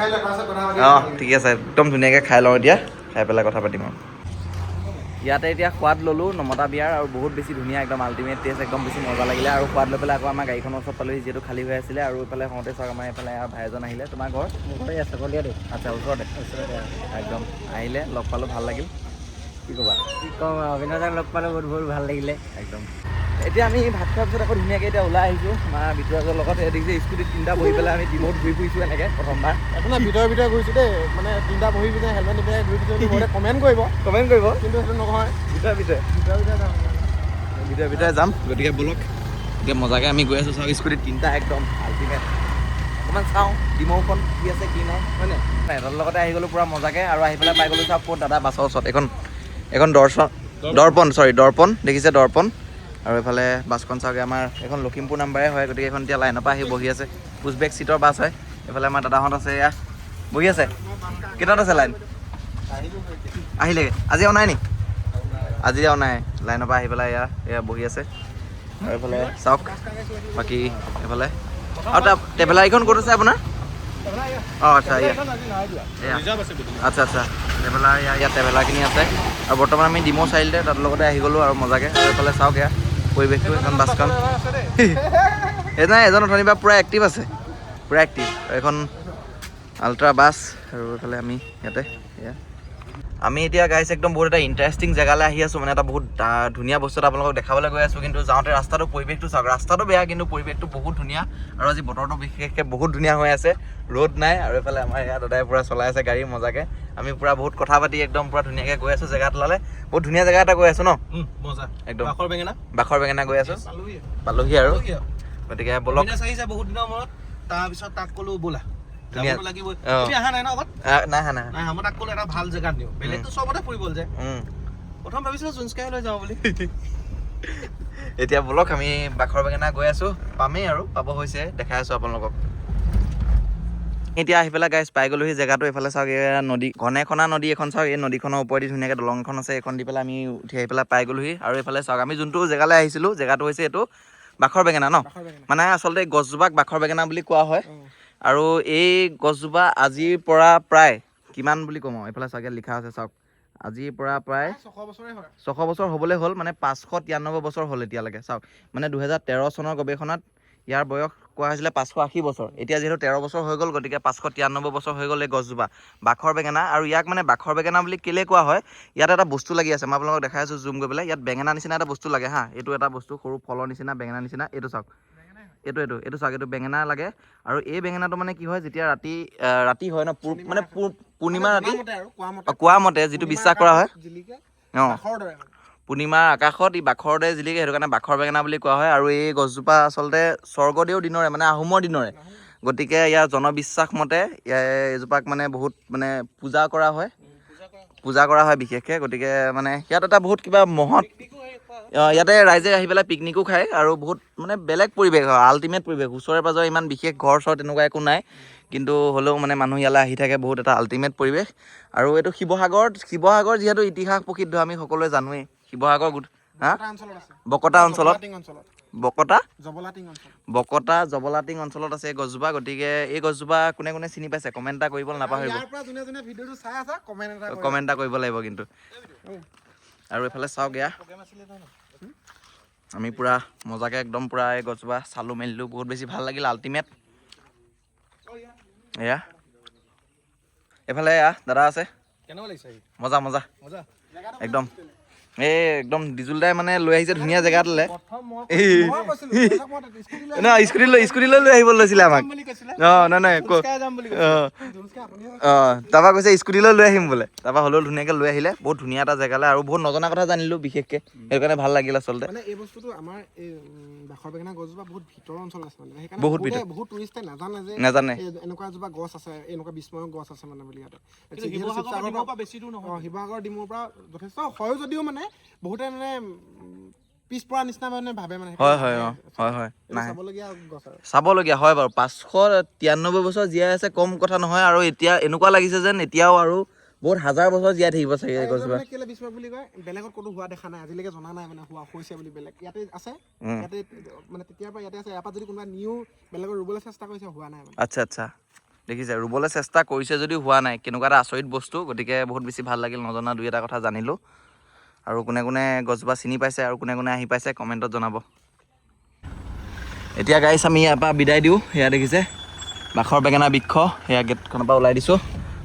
Speaker 1: অঁ ঠিকে আছে, একদম ধুনীয়াকৈ খাই লওঁ এতিয়া, খাই পেলাই কথা পাতিম। আৰু ইয়াতে এতিয়া সোৱাদ ল'লোঁ নমতা বিয়াৰ, আৰু বহুত বেছি ধুনীয়া, একদম আল্টিমেট টেষ্ট, একদম বেছি মজা লাগিলে। আৰু সোৱাদ লৈ পেলাই আকৌ আমাৰ গাড়ীখনৰ ওচৰত পালোহি, যিহেতু খালী হৈ আছিলে। আৰু এইফালে হওঁতে চাওক, আমাৰ এইফালে ভাই এজন আহিলে। তোমাৰ ঘৰ? আচ্ছা, ওচৰতে। একদম আহিলে, লগ পালোঁ, ভাল লাগিল। কি ক'বা?
Speaker 2: কি ক'ম, অভিনয়দাক লগ পালোঁ, বহুত বহুত ভাল লাগিলে।
Speaker 1: একদম। এতিয়া আমি ভাত খোৱাৰ পিছত আকৌ ধুনীয়াকৈ এতিয়া ওলাই আহিছোঁ আমাৰ বিতুৰাজৰ লগত। এই দেখিছে, স্কুটিত তিনিটা বহি পেলাই আমি ডিমৌত ঘূৰি ফুৰিছোঁ এনেকৈ প্ৰথমবাৰ।
Speaker 4: আপোনাৰ ভিতৰে ভিতৰে ঘূৰিছোঁ দেই, মানে তিনিটা বহি পিনে হেলমেট নিপিন্ধাকৈ ঘূৰি ফুৰিছোঁ বুলি বহুতে কমেণ্ট কৰিব।
Speaker 1: কমেণ্ট কৰিব।
Speaker 4: কিন্তু সেইটো নহয়।
Speaker 1: ভিতৰে ভিতৰে।
Speaker 4: ভিতৰে ভিতৰে যাম।
Speaker 1: ভিতৰে ভিতৰে যাম। গতিকে ব'লক, এতিয়া মজাকৈ আমি গৈ আছোঁ। চাওক, স্কুটিত তিনিটা, একদম আল্টিমেট। অকণমান চাওঁ ডিমৌখন কি আছে কি নাই, হয় নাই? তাৰ লগতে আহি গ'লোঁ পূৰা মজাকৈ। আৰু আহি পেলাই পাই গ'লোঁ, চাওক ক'ত, দাদা বাছৰ ওচৰত। এইখন দৰ্শন, দৰ্পণ, চৰি, দৰ্পণ, দেখিছে দৰ্পণ। আৰু এইফালে বাছখন চাওক, আমাৰ এইখন লখিমপুৰ নাম্বাৰে হয়। গতিকে এইখন এতিয়া লাইনৰ পৰা আহি বহি আছে। পুছবেক চিটৰ বাছ হয়। এইফালে আমাৰ দাদাহঁত আছে, এয়া বহি আছে। কেইটাত আছে লাইন? আহিলেগে আজি আৰু নাই নি? আজি আৰু নাই। লাইনৰ পৰা আহি পেলাই এয়া বহি আছে। আৰু এইফালে চাওক, বাকী এইফালে আৰু তাৰ ট্ৰেভেলাৰখন ক'ত আছে আপোনাৰ? অঁ আচ্ছা, এয়া এয়া। আচ্ছা আচ্ছা, ট্ৰেভেলাৰ ইয়াত ট্ৰেভেলাৰখিনি আছে। আৰু বৰ্তমান আমি ডিমৌ চাৰিআলিতে, তাৰ লগতে আহি গ'লোঁ আৰু মজাকৈ। আৰু এইফালে চাওক, এয়া পৰিৱেশটো, এখন বাছখন। এই নাই, এজন অথনিৰ পৰা পূৰা এক্টিভ আছে, পূৰা এক্টিভ। এখন আল্ট্ৰা বাছ। আৰু এইফালে আমি ইয়াতে এয়া আমি এতিয়া গাইছ একদম বহুত এটা ইণ্টাৰেষ্টিং জেগালৈ আহি আছোঁ। মানে এটা বহুত ধুনীয়া বস্তু এটা আপোনালোকক দেখাবলৈ গৈ আছোঁ। কিন্তু যাওঁতে ৰাস্তাটো পৰিৱেশটো চাওক, ৰাস্তাটো বেয়া কিন্তু পৰিৱেশটো বহুত ধুনীয়া। আৰু আজি বতৰটো বিশেষকৈ বহুত ধুনীয়া হৈ আছে, ৰ'দ নাই। আৰু এইফালে আমাৰ ইয়াত দাদাই পূৰা চলাই আছে গাড়ী মজাকৈ। আমি পূৰা বহুত কথা পাতি একদম পূৰা ধুনীয়াকৈ গৈ আছোঁ জেগাটোলৈ। বহুত ধুনীয়া জেগা এটা গৈ আছোঁ ন?
Speaker 5: মজা।
Speaker 1: একদম।
Speaker 5: বাখৰ বেঙেনা।
Speaker 1: বাখৰ বেঙেনা গৈ আছোঁ, পালোহি আৰু। গতিকে ব'লক।
Speaker 5: অবিনাশ আহিছে বহুত দিনৰ মূৰত। তাৰপিছত তাক ক'লো ব'লা,
Speaker 1: ধুনীয়া।
Speaker 5: যাবতো লাগিবই।
Speaker 1: অ।
Speaker 5: তুমি অহা নাই ন আগত?
Speaker 1: নাই নাই।
Speaker 5: নাই, মই তাক ক'লো এটা ভাল জেগাত নিওঁ, বেলেগতো চবতে ফুৰিবলৈ যায়। প্ৰথম ভাবিছিলো জোনস্কাই লৈ যাওঁ বুলি।
Speaker 1: এতিয়া ব'লক, আমি বাখৰ বেঙেনা গৈ আছোঁ, পামেই আৰু, পাব হৈছে, দেখাই আছোঁ আপোনালোকক। এতিয়া আহি পেলাই গাইছ পাই গ'লোহি জেগাটো। এইফালে চাওক, এয়া নদী, ঘনেখনা নদী এখন চাওক। এই নদীখনৰ ওপৰেদি ধুনীয়াকৈ দলং এখন আছে, এইখন দি পেলাই আমি উঠি আহি পেলাই পাই গ'লোহি। আৰু এইফালে চাওক, আমি যোনটো জেগালৈ আহিছিলোঁ, জেগাটো হৈছে এইটো বাখৰ বেঙেনা ন? মানে আচলতে এই গছজোপাক বাখৰ বেঙেনা বুলি কোৱা হয়। আৰু এই গছজোপা আজিৰ পৰা প্ৰায় কিমান বুলি ক'ম আৰু, এইফালে চাওক, ইয়াত লিখা আছে চাওক, আজিৰ পৰা প্ৰায়
Speaker 4: 600 বছৰে হয়।
Speaker 1: 600 বছৰ হ'বলৈ হ'ল, মানে 593 বছৰ হ'ল এতিয়ালৈকে। চাওক, মানে 2013 চনৰ গৱেষণাত ইয়াৰ বয়স কোৱা হৈছিলে 580 বছৰ। এতিয়া যিহেতু 13 বছৰ হৈ গ'ল, গতিকে 593 বছৰ হৈ গ'ল এই গছজোপা, বাখৰ বেঙেনা। আৰু ইয়াক মানে বাখৰ বেঙেনা বুলি কেলৈ কোৱা হয়, ইয়াত এটা বস্তু লাগি আছে, মই আপোনালোকক দেখাই আছোঁ জুম কৰি পেলাই। ইয়াত বেঙেনা নিচিনা এটা বস্তু লাগে হা, এইটো এটা বস্তু সৰু ফলৰ নিচিনা, বেঙেনা নিচিনা। এইটো চাওক, এইটো এইটো এইটো চাওক, এইটো বেঙেনা লাগে। আৰু এই বেঙেনাটো মানে কি হয়, যেতিয়া ৰাতি ৰাতি হয় ন, মানে পূৰ্ণিমা ৰাতি, কোৱা মতে যিটো বিশ্বাস কৰা হয়, অঁ, পূৰ্ণিমাৰ আকাশত ই বাখৰ দৰে জিলিকে, সেইটো কাৰণে বাখৰ বেঙেনা বুলি কোৱা হয়। আৰু এই গছজোপা আচলতে স্বৰ্গদেউ দিনৰে, মানে আহোমৰ দিনৰে। গতিকে ইয়াৰ জনবিশ্বাস মতে এইজোপাক মানে বহুত মানে পূজা কৰা হয়, পূজা কৰা হয় বিশেষকৈ। গতিকে মানে ইয়াত এটা বহুত কিবা মহৎ, ইয়াতে ৰাইজে আহি পেলাই পিকনিকো খায়। আৰু বহুত মানে বেলেগ পৰিৱেশ হয়, আল্টিমেট পৰিৱেশ। ওচৰে পাঁজৰে ইমান বিশেষ ঘৰ চৰ তেনেকুৱা একো নাই, কিন্তু হ'লেও মানে মানুহ ইয়ালৈ আহি থাকে, বহুত এটা আল্টিমেট পৰিৱেশ। আৰু এইটো শিৱসাগৰ, শিৱসাগৰ যিহেতু ইতিহাস প্ৰসিদ্ধ, আমি সকলোৱে জানোৱেই শিৱসাগৰ গোট হা বকতা অঞ্চলত, বকতা বকতা জবলাটিং অঞ্চলত আছে এই গছজোপা। গতিকে এই গছজোপা কোনে কোনে চিনি পাইছে কমেণ্ট এটা কৰিব নাপাহৰিব, কমেণ্ট এটা কৰিব লাগিব কিন্তু। আৰু এইফালে চাওক, এয়া আমি পূৰা মজাকৈ একদম পূৰা এই গছজোপা চালোঁ মেলিলোঁ, বহুত বেছি ভাল লাগিল, আল্টিমেট। এয়া এইফালে এয়া দাদা আছে। মজা মজা একদম, এই একদম ডিজুল দাই মানে লৈ আহিছে ধুনীয়া জেগাটোলৈ। ন স্কুটি লৈ লৈ আহিব লৈছিলে আমাক। অঁ নাই নাই, অঁ তাৰপৰা কৈছে স্কুটি লৈ লৈ আহিম বোলে, তাৰপৰা হ'লেও ধুনীয়াকৈ লৈ আহিলে, বহুত ধুনীয়া এটা জেগালৈ। আৰু বহুত নজনা কথা জানিলোঁ বিশেষকৈ, সেইটো কাৰণে ভাল লাগিল আচলতে।
Speaker 4: মানে এই বস্তুটো আমাৰ এই বাখৰ বেঙেনা গছজোপা বহুত ভিতৰৰ অঞ্চলত আছে, মানে সেইকাৰণে
Speaker 1: বহুত ভিতৰত,
Speaker 4: বহুত টুৰিষ্টে নাজানে যে
Speaker 1: নাজানে
Speaker 4: এনেকুৱা এজোপা গছ আছে, এনেকুৱা বিস্ময়ক গছ আছে মানে বুলি। ইয়াতে শিৱসাগৰ ডিমৌৰ পৰা যথেষ্ট হয় যদিও মানে বহুতে মানে
Speaker 6: পিছপৰা নিচিনা মানে ভাবে মানে।
Speaker 1: হয় হয়, অঁ, হয় হয়। নাই,
Speaker 6: চাবলগীয়া গছ আৰু।
Speaker 1: চাবলগীয়া হয় বাৰু। 593 বছৰ জীয়াই আছে, কম কথা নহয়। আৰু এতিয়া এনেকুৱা লাগিছে যেন এতিয়াও আৰু বহুত হাজাৰ বছৰ জীয়াই থাকিব চাগে এই গছজোপা।
Speaker 6: মানে কেলে বিস্ময় বুলি কয়, বেলেগত ক'তো হোৱা দেখা নাই আজিলৈকে, জনা নাই মানে হোৱা হৈছে বুলি। বেলেগ ইয়াতে আছে। ইয়াতে মানে তেতিয়াৰ পৰা ইয়াতে আছে। ইয়াৰ পৰা যদি কোনোবা নিও বেলেগত ৰুবলৈ চেষ্টা কৰিছে, হোৱা নাই মানে।
Speaker 1: আচ্ছা আচ্ছা, দেখিছে, ৰুবলৈ চেষ্টা কৰিছে যদিও হোৱা নাই। কেনেকুৱা এটা আচৰিত বস্তু! গতিকে বহুত বেছি ভাল লাগিল, নজনা দুই এটা কথা জানিলোঁ। আৰু কোনে কোনে গছজোপা চিনি পাইছে আৰু কোনে কোনে আহি পাইছে, কমেণ্টত জনাব। এতিয়া গাইছ, আমি ইয়াৰ পৰা বিদায় দিওঁ। সেয়া দেখিছে, বাখৰ বেঙেনা বৃক্ষ, সেয়া গেটখনৰ পৰা ওলাই দিছোঁ।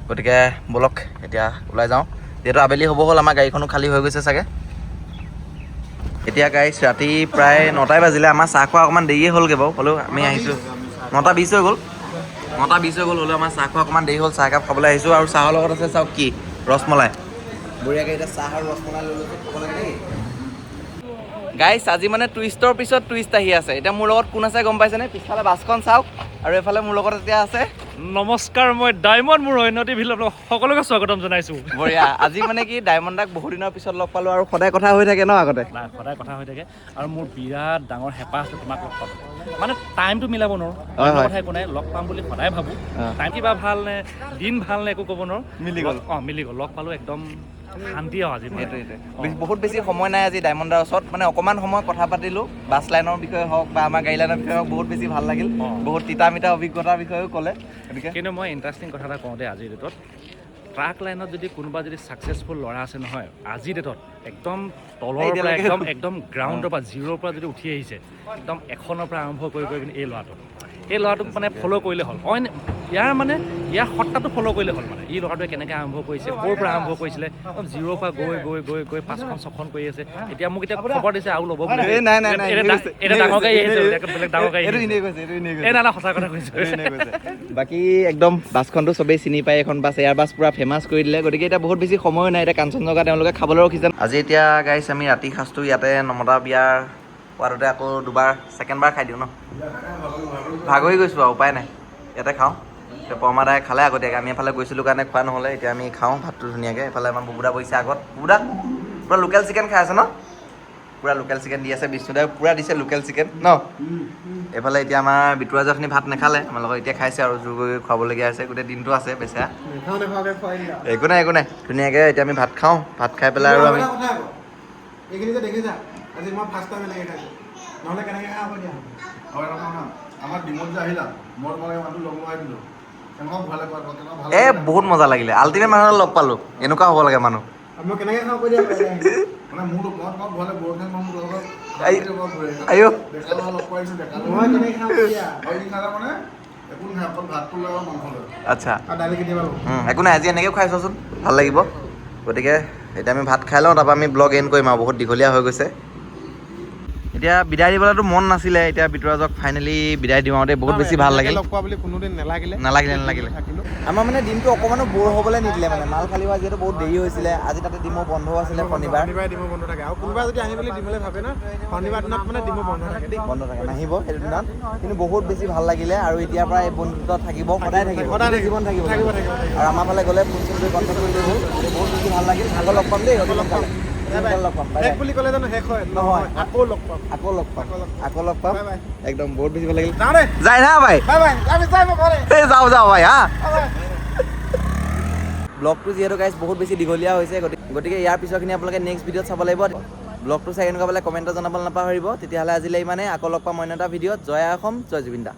Speaker 1: গতিকে ব'লক, এতিয়া ওলাই যাওঁ, যিহেতু আবেলি হ'ব হ'ল। আমাৰ গাড়ীখনো খালী হৈ গৈছে চাগে। এতিয়া গাইছ, ৰাতি প্ৰায় 9টাই বাজিলে। আমাৰ চাহ খোৱা অকণমান দেৰিয়ে হ'লগৈ বাৰু, হ'লেও আমি আহিছোঁ। 9টা 20 হৈ গ'ল, 9টা 20 হৈ গ'ল। হ'লেও আমাৰ চাহ খোৱা অকণমান দেৰি হ'ল। চাহ একাপ খাবলৈ আহিছোঁ আৰু চাহৰ লগত আছে চাওক কি, ৰসমলাই। বঢ়িয়াকৈ এতিয়া চাহ আৰু ৰসমলাই লৈ লৈছোঁ, খাব লাগে দেই। গাইছ, আজি মানে টুইষ্টৰ পিছত টুইষ্ট আহি আছে। এতিয়া মোৰ লগত কোন আছে গম পাইছেনে? পিছফালে বাছখন চাওক আৰু এইফালে মোৰ লগত এতিয়া আছে
Speaker 7: নমস্কাৰ, মই ডায়মণ্ড, মোৰ অন্য টিভিত আপোনালোক সকলোকে স্বাগতম জনাইছোঁ।
Speaker 1: বঢ়িয়া। আজি মানে কি, ডায়মণ্ড দাক বহুত দিনৰ পিছত লগ পালোঁ আৰু সদায় কথা হৈ থাকে ন আগতে?
Speaker 7: নাই, সদায় কথা হৈ থাকে আৰু মোৰ বিৰাট ডাঙৰ হেঁপাহ আছে তোমাক লগ পাবলৈ। মানে টাইমটো মিলাব নোৱাৰোঁ। অন্য কথা একো নাই, লগ পাম বুলি সদায় ভাবোঁ। টাইম কিবা ভাল নে দিন ভাল নে একো ক'ব নোৱাৰোঁ।
Speaker 1: মিলি গ'ল।
Speaker 7: অঁ, মিলি গ'ল, লগ পালোঁ, একদম শান্তি আৰু আজি মানে।
Speaker 1: সেইটোৱে। বহুত বেছি সময় নাই আজি ডায়মণ্ড দাৰ ওচৰত, মানে অকণমান সময় কথা পাতিলোঁ, বাছ লাইনৰ বিষয়ে হওক বা আমাৰ গাড়ী লাইনৰ বিষয়ে হওক, বহুত বেছি ভাল লাগিল। বহুত তিতা মিঠা অভিজ্ঞতাৰ বিষয়েও ক'লে, গতিকে
Speaker 7: কিন্তু মই ইণ্টাৰেষ্টিং কথা এটা কওঁ দেই, আজিৰ ডেটত ট্ৰাক লাইনত যদি কোনোবা যদি ছাকচেছফুল ল'ৰা আছে নহয়, আজিৰ ডেটত একদম তলৰ পৰা
Speaker 1: এতিয়ালৈকে
Speaker 7: একদম একদম গ্ৰাউণ্ডৰ পৰা, জিৰ'ৰ পৰা যদি উঠি আহিছে, একদম এখনৰ পৰা আৰম্ভ কৰি কৰি পিনি এই ল'ৰাটোক মানে ফ'ল' কৰিলে হ'ল। অইন ইয়াৰ মানে ইয়াৰ সত্তাটো ফ'ল' কৰিলে হ'ল। মানে এই ল'ৰাটোৱে কেনেকৈ আৰম্ভ কৰিছে, ক'ৰ পৰা আৰম্ভ কৰিছিলে, একদম জিৰ'ৰ পৰা গৈ গৈ গৈ গৈ পাঁচখন ছখন কৰি আছে। এতিয়া মোক এতিয়া খবৰ দিছে আৰু ল'ব বুলি।
Speaker 1: এই নাই নাই নাই,
Speaker 7: এতিয়া
Speaker 1: এনেই কৈছে,
Speaker 7: এতিয়া ডাঙৰ গাড়ী আহিছে বোলে, বেলেগ ডাঙৰ গাড়ী
Speaker 1: এইটো
Speaker 7: আহিছে।
Speaker 1: এনেই কৈছে, এইটো এনেই
Speaker 7: এই
Speaker 1: কৈছে।
Speaker 7: নাই নাই, সঁচা কথা কৈছোঁ।
Speaker 1: এনেই কৈছে। বাকী একদম বাছখনটো চবেই চিনি পায়, এখন বাছ, এয়াৰ বাছ পূৰা ফেমাছ কৰি দিলে। গতিকে এতিয়া বহুত বেছি সময়ো নাই, এতিয়া কাঞ্চনজংঘা তেওঁলোকে খাবলৈ ৰখিছে। আজি এতিয়া গাইছ, আমি ৰাতি সাঁজটো ইয়াতে নমতা বিয়াৰ সোৱাদতে আকৌ দুবাৰ ছেকেণ্ড বাৰ খাই দিওঁ ন। ভাগৰি গৈছোঁ আৰু উপায় নাই, ইয়াতে খাওঁ। এতিয়া পৰমা দাই খালে আগতীয়াকৈ, আমি এফালে গৈছিলোঁ কাৰণে খোৱা নহ'লে। এতিয়া আমি খাওঁ ভাতটো ধুনীয়াকৈ। এইফালে আমাৰ বুবুদা বহিছে আগত। বুবুদা পূৰা লোকেল চিকেন খাই আছে ন? পূৰা লোকেল চিকেন দি আছে বিষ্ণুদাই, পূৰা দিছে লোকেল চিকেন ন? এইফালে এতিয়া আমাৰ বিতুৰাজখিনি ভাত নাখালে আমাৰ লগত, এতিয়া খাইছে আৰু জোৰ কৰি খুৱাবলগীয়া হৈছে। গোটেই দিনটো আছে বেচেৰা।
Speaker 6: নাখাওঁ নাখাওঁকে খুৱাই দিলা।
Speaker 1: একো নাই, একো নাই। ধুনীয়াকৈ এতিয়া আমি ভাত খাওঁ। ভাত খাই পেলাই আৰু আমি
Speaker 6: এটা কথা আকৌ, এইখিনি যে দেখিছা, আজি মই ফাৰ্ষ্ট টাইম এনেকৈ খাইছোঁ, নহ'লে কেনেকৈ খাওঁ কৈ দিয়া।
Speaker 3: আৰু এটা কথা, আমাৰ ডিমত যে আহিলা, মই তোমালোকে মানুহটো লগ লগাই দিলোঁ। কেনেকুৱা ভাল লাগে কোৱা, কেনেকুৱা ভাল
Speaker 1: এ
Speaker 3: লাগিলে?
Speaker 1: বহুত মজা লাগিলে। আল্টিমেট মানুহ লগ পালোঁ, এনেকুৱা হ'ব লাগে মানুহ।
Speaker 6: আৰু মই কেনেকৈ খাওঁ কৈ দিয়া।
Speaker 3: মানে মোৰ মই তোমাক ঘৰলৈ বৰষুণ, মই মোৰ লগত
Speaker 1: আইঅ।
Speaker 3: ডেকা ল'ৰা লগ পাইছোঁ, ডেকা ল'ৰা।
Speaker 6: মই কেনেকৈ খাওঁ কৈ দিয়া।
Speaker 3: আৰু ই খালে মানে একো নাখায়, অকল ভাতটো লৈ আৰু মাংস লৈ।
Speaker 1: আচ্ছা।
Speaker 6: আৰু দালি কেতিয়াবা লওঁ।
Speaker 1: একো নাই, আজি এনেকৈও খাই চোৱাচোন, ভাল লাগিব। গতিকে এতিয়া আমি ভাত খাই লওঁ, তাৰপৰা আমি ব্লগ এণ্ড কৰিম আৰু বহুত দীঘলীয়া হৈ গৈছে। এতিয়া বিদায় দিবলৈতো মন নাছিলে, এতিয়া বিতুৰাজক ফাইনেলি বিদায় দিওঁ আৰু দেই। বহুত বেছি ভাল লাগিল।
Speaker 6: লগ পোৱা বুলি কোনোদিন নালাগিলে।
Speaker 1: নালাগিলে, নালাগিলে।
Speaker 6: থাকিলোঁ।
Speaker 1: আমাৰ মানে দিনটো অকণমানো ব'ৰ হ'বলৈ নিদিলে। মানে মাল খালী হোৱা যিহেতু বহুত দেৰি হৈছিলে আজি, তাতে ডিমো বন্ধ আছিলে শনিবাৰ।
Speaker 6: শনিবাৰে ডিমো বন্ধ থাকে আৰু কোনোবা যদি আহি বুলি দিবলৈ ভাবে ন, শনিবাৰ দিনত মানে ডিমো বন্ধ থাকে দেই।
Speaker 1: বন্ধ থাকে, নাহিব সেইটো দিনত। কিন্তু বহুত বেছি ভাল লাগিলে আৰু এতিয়াৰ পৰা এই বন্ধুত্ব থাকিব, সদায় থাকিব।
Speaker 6: সদায়
Speaker 1: গোটেই জীৱন থাকিব।
Speaker 6: থাকিব, থাকিব, থাকিব।
Speaker 1: আৰু আমাৰ ফালে গ'লে ফোন চোন কৰি কণ্টেক্ট কৰি হ'ল। বহুত বেছি ভাল লাগিল। আকৌ লগ পাম দেই, অতি সোনকালে, অতি সোনকালে লগ পাম। বাই
Speaker 6: শেষ
Speaker 1: বাই।
Speaker 6: বুলি ক'লে জানো শেষ হয়?
Speaker 1: নহয়।
Speaker 6: আকৌ লগ পাম।
Speaker 1: আকৌ লগ পাম, আকৌ লগ পাম।
Speaker 6: Bye bye.
Speaker 1: একদম বহুত বেছি ভাল লাগিল।
Speaker 6: যাওঁ দেই।
Speaker 1: যায় না ভাই।
Speaker 6: বাই বাই, আমি যাই মই ঘৰলে।
Speaker 1: এই যাওঁ যাওঁ ভাই। হা,
Speaker 6: বাই বাই।
Speaker 1: ব্লগটো যিহেতু গাইজ বহুত বেছি দীঘলীয়া হৈছে, গতিকে ইয়াৰ পিছৰখিনি আপোনালোকে নেক্সট ভিডিঅ'ত চাব লাগিব। ব্লগটো চাই কেনেকুৱা পালে কমেণ্টত জনাবলৈ নাপাহৰিব। তেতিয়াহ'লে আজিলৈ ইমানে, আকৌ লগ পাম অন্য এটা ভিডিঅ'ত। জয় আই অসম, জয় জুবিন দা।